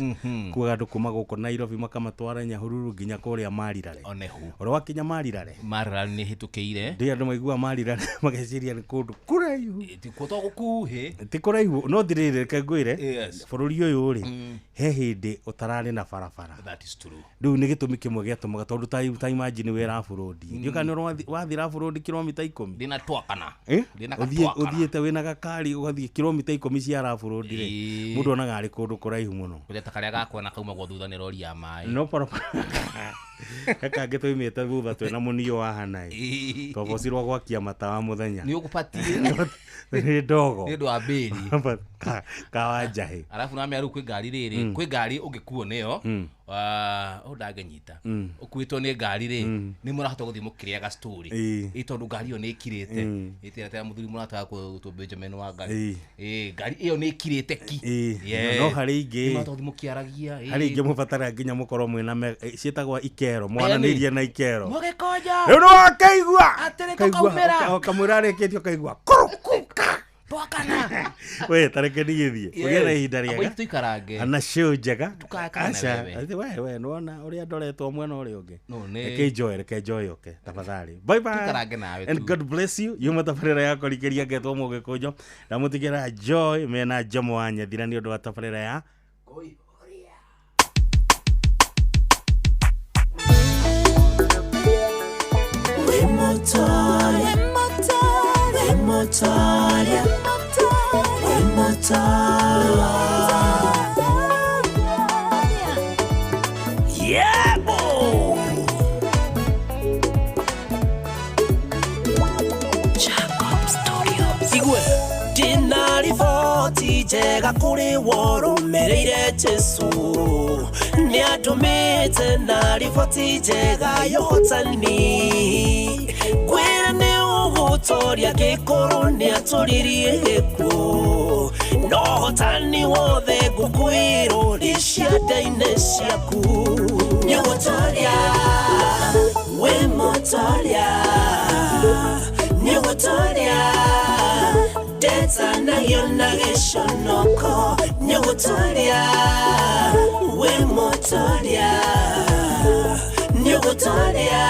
Kuaga andũ kuma gũkũ Nairobi makamatwara Nyahururu nginya kũrĩa Marirare. One hu. Ũrĩa wakinya Marirare. Marirare nĩ hĩtũkĩire. Ndĩ andũ maiguaga Marirare mageciria nĩ kũndũ kũraihu. Ti kũ to gũkuhĩ. Ti kũraihu no ndirĩrĩ reke ngwĩre. Yes. Bũrũri ũyũ rĩ rĩ, he hĩndĩ ũtararĩ na barabara. That is true. Rĩu nĩ gĩtũmi kĩmwe gĩatũmaga tondũ ta imagine wĩ rabu-rodi, ndiũ kana wathiĩ rabu-rodi kilomita 10 ndina twakana. Ũthiĩte wĩna gakari ũgathiĩ kilomita 10 cia rabu-rodi rĩ, mũndũ onaga arĩ kũndũ kũraihu mũno. Ũrĩa karĩa gakona kaumagwo thutha nĩ rori ya maĩ. No barabara kangĩ twaimĩte thutha twĩna mũnio wa hanaĩ twabocirwo gwakia matawa mũthenya. Nĩ ũgũbatiĩ nĩ ndogo nĩ ũndũ wa mbĩri kawa njahĩ. Arabu na mĩaru kwĩ ngari rĩrĩ, kwĩ ngari ũngĩkuo nĩyo ũ ndangĩnyita ũkuĩtwo nĩ ngari rĩ, nĩ mũrahota gũthiĩ mũkĩrĩaga story ĩ tondũ ngari ĩyo nĩ ĩkirĩte ĩtĩra mũthuri mũrataga gũtwo Benjamin wa ngari ngari ĩyo nĩ ĩkirĩte ki. No harĩ ingĩ mũrahota gũthiĩ mũkĩaragia, harĩ ingĩ mũbataraga nginya mũkorwo mwĩna ciĩtagwo ikero, mwananĩirie na ikero mũgĩkonja rĩu nĩwakaigua atĩrĩ tũkaumĩra kamwĩra arĩkĩtie ũkaigua kũrũkũka twakana. We tareke nigithie ũgĩe na ihinda rĩega tuikarange ana show njega. Aca we nĩwona ũrĩa ndoretwo mwena ũrĩa ũngĩ. Reke enjoy oke tafadhali. Bye bye tuikarange nawe and God bless you. Yuma tabarĩra ya kũrikĩria ngetwo Mũgĩkũnjo na mũtigĩra Joy mena Jomo wa Nyathira nĩ ũndũ wa tabarĩra ya Yeah, boy. Jacob Studios. Igwe ndina riboti njega kũrĩ worũmĩrĩire Jesu, nĩandũmĩte na riboti njega ya ũhotani, kwĩra nĩ ũgũtoria gĩkorwo nĩatũririe gĩkuũ, no ũhotani wothe ngũkwĩrwo nĩ cianda-inĩ ciaku. Nĩũgũtoria, wĩ mũtoria, nĩũgũtoria, ndetanagio na gĩconoko, nĩũgũtoria, wĩ mũtoria, nĩũgũtoria.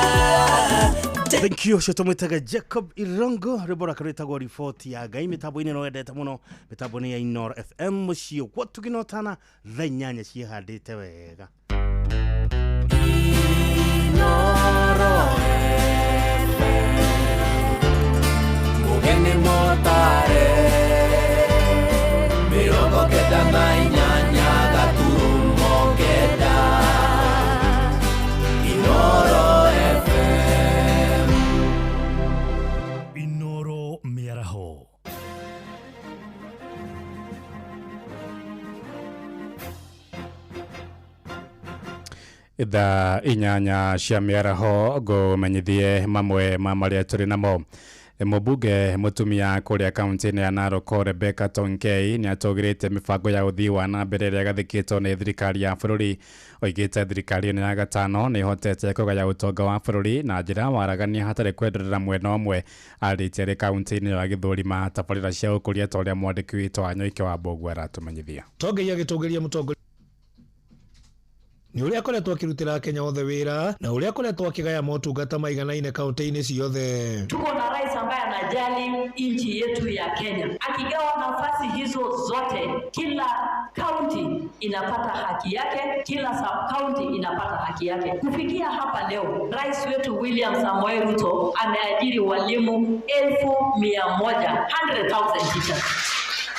Thank you ũcio tũmwĩtaga Jacob Irongo rwĩmbo rwake rwĩtagwo riboti ya Ngai mĩtambo-inĩ no wendete mũno mĩtambo-inĩ ya Inoro FM mũciĩ gwatũginotana thaa 8 ciĩhandĩte wega. Inoro FM Mũgeni mũtare 98.9 Inoro FM. Inoro mĩaraho. Thaa 8 cia mĩaraho ngũmenyithie mamwe ma marĩa tũrĩ namo. Mũmbunge mũtumia kũrĩa kaunti-inĩ ya Narok Rebecca Tonkei nĩatũgĩrĩte mĩbango ya ũthii wa na mbere ĩrĩa ĩgathĩkĩtwo nĩ thirikari ya bũrũri. Oigĩte thirikari ĩno ya gatano nĩ ĩhotete kũgaya ũtonga wa bũrũri na njĩra waragania hatarĩ kwenderera mwena ũmwe. Arĩtie arĩ kaunti-inĩ ya Gĩthũrima tabarĩra cia ũkũria ta ũrĩa mwandĩki witũ Wanyoike wa Mbũgua aratũmenyithia. Tonkei agĩtũgĩria mũtongoria nĩ ũrĩa akoretwo akĩrutĩra Kenya othe wĩra na ũrĩa akoretwo akĩgaya motungata maiganaine kaunti-inĩ ciothe. Tuko na rais ambaye anajali nchi yetu ya Kenya, akigawa nafasi hizo zote, kila kaunti inapata haki yake, kila sub county inapata haki yake. Kufikia hapa leo, rais wetu William Samoei Ruto ameajiri walimu 100,000, 100,000 teachers.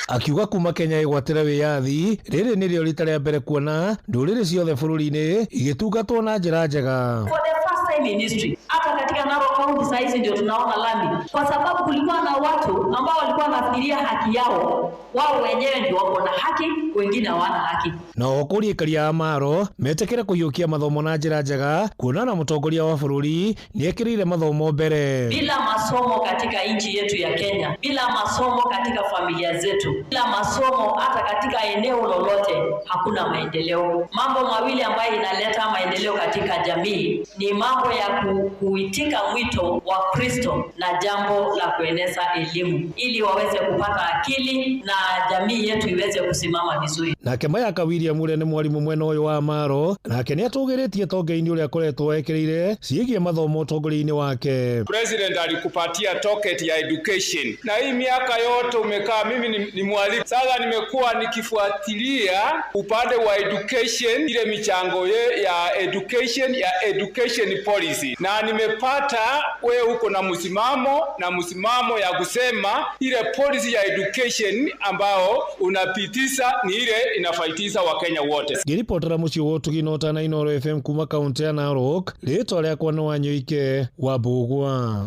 Akiuga kuma Kenya ĩgwatĩre wĩyathi rĩrĩ nĩrĩo rita rĩa mbere kuona ndũrĩrĩ ciothe bũrũri-inĩ igĩtungatwo na njĩra njega. For the first time in history, hata katika Narok County saa hizi ndio tunaona lami, kwa sababu kulikuwa na watu ambao walikuwa wanafikiria haki yao wao wenyewe ndio wako na haki, wengine hawana haki. Na kũria aikari a Maro metĩkĩre kũiyũkia mathomo na njĩra njega kuona na mũtongoria wa bũrũri nĩekĩrĩire mathomo mbere. Bila masomo katika nchi yetu ya Kenya, bila masomo katika familia zetu, bila masomo hata katika eneo lolote, hakuna maendeleo. Mambo mawili ambayo inaleta maendeleo katika jamii ni mambo ya kuitika mwito wa Kristo na jambo la kueneza elimu ili waweze kupata akili na jamii yetu iweze kusimama vizuri. Nake Mayaka William ũrĩa nĩ mwarimũ mwena ũyũ wa Maro nake nĩ atũgĩrĩtie Tongeini ũrĩa akoretwo ekĩrĩire ciĩgiĩ mathomo ũtongoria-inĩ wake. President alikupatia token ya education na hii miaka yote umekaa, mimi ni mwalimu sasa, nimekuwa nikifuatilia upande wa education, ile michango ya education ya education policy, na nimepata we uko na msimamo na msimamo ya kusema ile policy ya education ambao unapitisha ni ile inafaitisa Wakenya wote. Ngĩribotera mũciĩ wa ũtugi na ũtana Inooro FM kuma kaunti ya Narok, rĩtwa rĩakwa nĩ Wanyoike wa Mbũgua.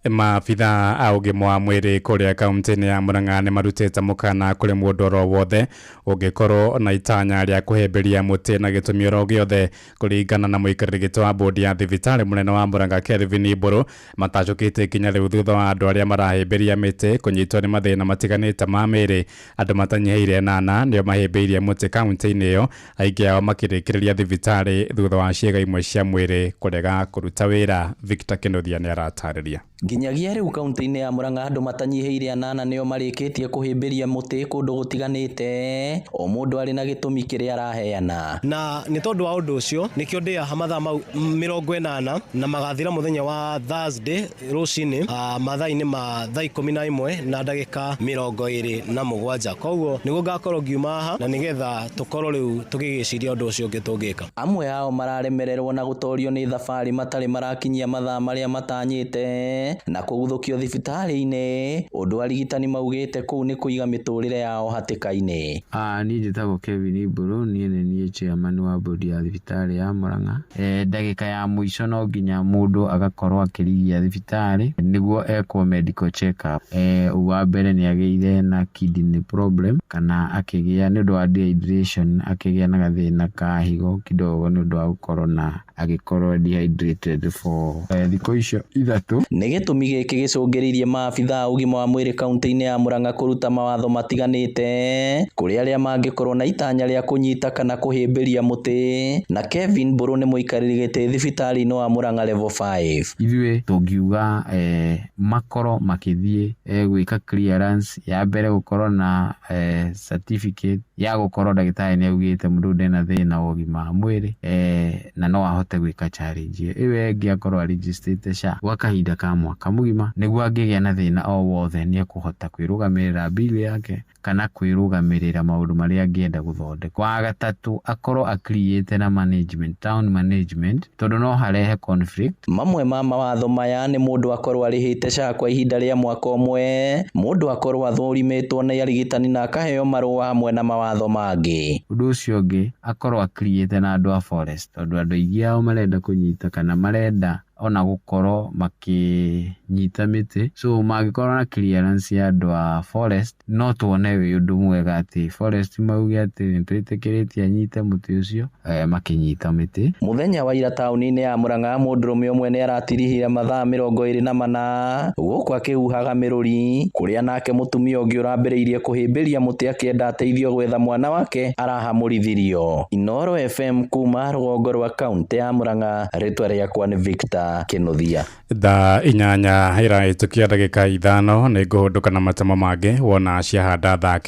Maabithaa a ũgima wa mwĩrĩ kũrĩa kaunti-inĩ ya Murang'a nĩ marutĩte mũkana kũrĩ mũndũ oro wothe ũngĩkorwo na itanya rĩa kũhĩmbĩria mũtĩ na gĩtũmi oro gĩothe. Kũringana na mũikarĩri gĩtĩ wa bodi ya thibitarĩ mũnene wa Murang'a Kelvin Mbũrũ, matacũkĩte ikinya rĩu thutha wa andũ arĩa marahĩmbĩria mĩtĩ kũnyitwo nĩ mathĩna matiganĩte ma mĩĩrĩ. Andũ matanyihĩire 8 nĩo mahĩmbĩirie mũtĩ kaunti-inĩ ĩyo, aingĩ ao makĩrĩkĩrĩria thibitarĩ thutha wa ciĩga imwe cia mwĩrĩ kũrega kũruta wĩra. Victor Kĩnuthia nĩaratarĩria. Nginyagia rĩu kaunti-inĩ ya Murang'a andũ matanyihĩire 8 nĩo marĩkĩtie kũhĩmbĩria mũtĩ kũndũ gũtiganĩte, o mũndũ arĩ na gĩtũmi kĩrĩa araheana. Na nĩ tondũ wa ũndũ ũcio nĩkĩo ndĩaha mathaa mau 80 na magathira mũthenya wa Thursday rũcinĩ mathaa-inĩ ma thaa 11 na ndagĩka 27. Koguo nĩguo ngakorwo ngiuma haha na nĩgetha tũkorwo rĩu tũgĩgĩciria ũndũ ũcio ũngĩ tũngĩka. Amwe ao mararemererwo na gũtorio nĩ thabarĩ matarĩ marakinyia mathaa marĩa matanyĩte na kũguthũkio thibitarĩ-inĩ, ũndũ arigitani maugĩte kũu nĩ kũiga mĩtũrĩre yao hatĩka-inĩ. Niĩ njĩtagwo Kevin Mbũrũ, niĩ nĩ niĩ chairman wa bodi ya thibitarĩ ya Murang'a. Ndagĩka ya mũico no nginya mũndũ agakorwo akĩrigia thibitarĩ nĩguo ekwo medical check up. Wa mbere nĩ agĩire na kidney problem kana akĩgĩa nĩ ũndũ wa dehydration, akĩgĩa na gathĩna ka higo kidogo nĩ ũndũ wa gũkorwo na agĩkorwo dehydrated for thikũ icio 3. Nĩ gĩtũmi gĩkĩ gĩcũngĩrĩirie maabithaa a ũgima wa mwĩrĩ kaunti-inĩ ya Murang'a kũruta mawatho matiganĩte kũrĩ arĩa mangĩkorwo na itanya rĩa kũnyita kana kũhĩmbĩria mũtĩ. Na Kevin Mbũrũ nĩ mũikarĩri gĩtĩ thibitarĩ-inĩ wa Murang'a level 5. Ithuĩ tũngiuga makorwo makĩthiĩ gwĩka clearance ya mbere gũkorwo na certificate ya gũkorwo ndagĩtarĩ nĩ augĩte mũndũ ndena thĩna wa ũgima wa mwĩrĩ na no ahote gwĩka challenge ĩyo ĩngĩ akorwo arigistĩte SHA gwa kahinda ka mwaka mũgima nĩguo angĩgĩa na thĩna o wothe nĩ ekũhota kwĩrũgamĩrĩra bill yake kana kwĩrũgamĩrĩra maũndũ marĩa angĩenda gũthondeka. Wa gatatũ akorwo akiriĩte na management, town management, tondũ no harehe conflict. Mamwe ma mawatho maya nĩ mũndũ akorwo arĩhĩte SHA kwa ihinda rĩa mwaka ũmwe, mũndũ akorwo athũrimĩtwo nĩ arigitani na akaheo marũa hamwe na mawatho mangĩ. Ũndũ ũcio ũngĩ akorwo akiriĩte na andũ a forest, tondũ andũ aingĩ ao marenda kũnyita kana marenda ona gũkorwo makĩnyita mĩtĩ, so mangĩkorwo na clearance ya andũ a forest no tuone wĩ ũndũ mwega atĩ forest mauge atĩ nĩtwĩtĩkĩrĩtie anyite mũtĩ ũcio makĩnyita mĩtĩ. Mũthenya wa ira taũni-inĩ ya Murang'a mũndũrũme ũmwe nĩ aratirihire mathaa 24 gũkũ akĩhuhaga mĩrũri, kũrĩa nake mũtumia ũngĩ ũrambĩrĩirie kũhĩmbĩria mũtĩ akĩenda ateithio gwetha mwana wake arahamũrithirio. Inooro FM kuma rũgongo rwa kaunti ya Murang'a, rĩtwa rĩakwa nĩ Victor Kĩnuthia. Thaa 8 ĩrahĩtũkia ndagĩka 5 nĩ ngũhũndũka na matemo mangĩ wona ciahanda thaa 9.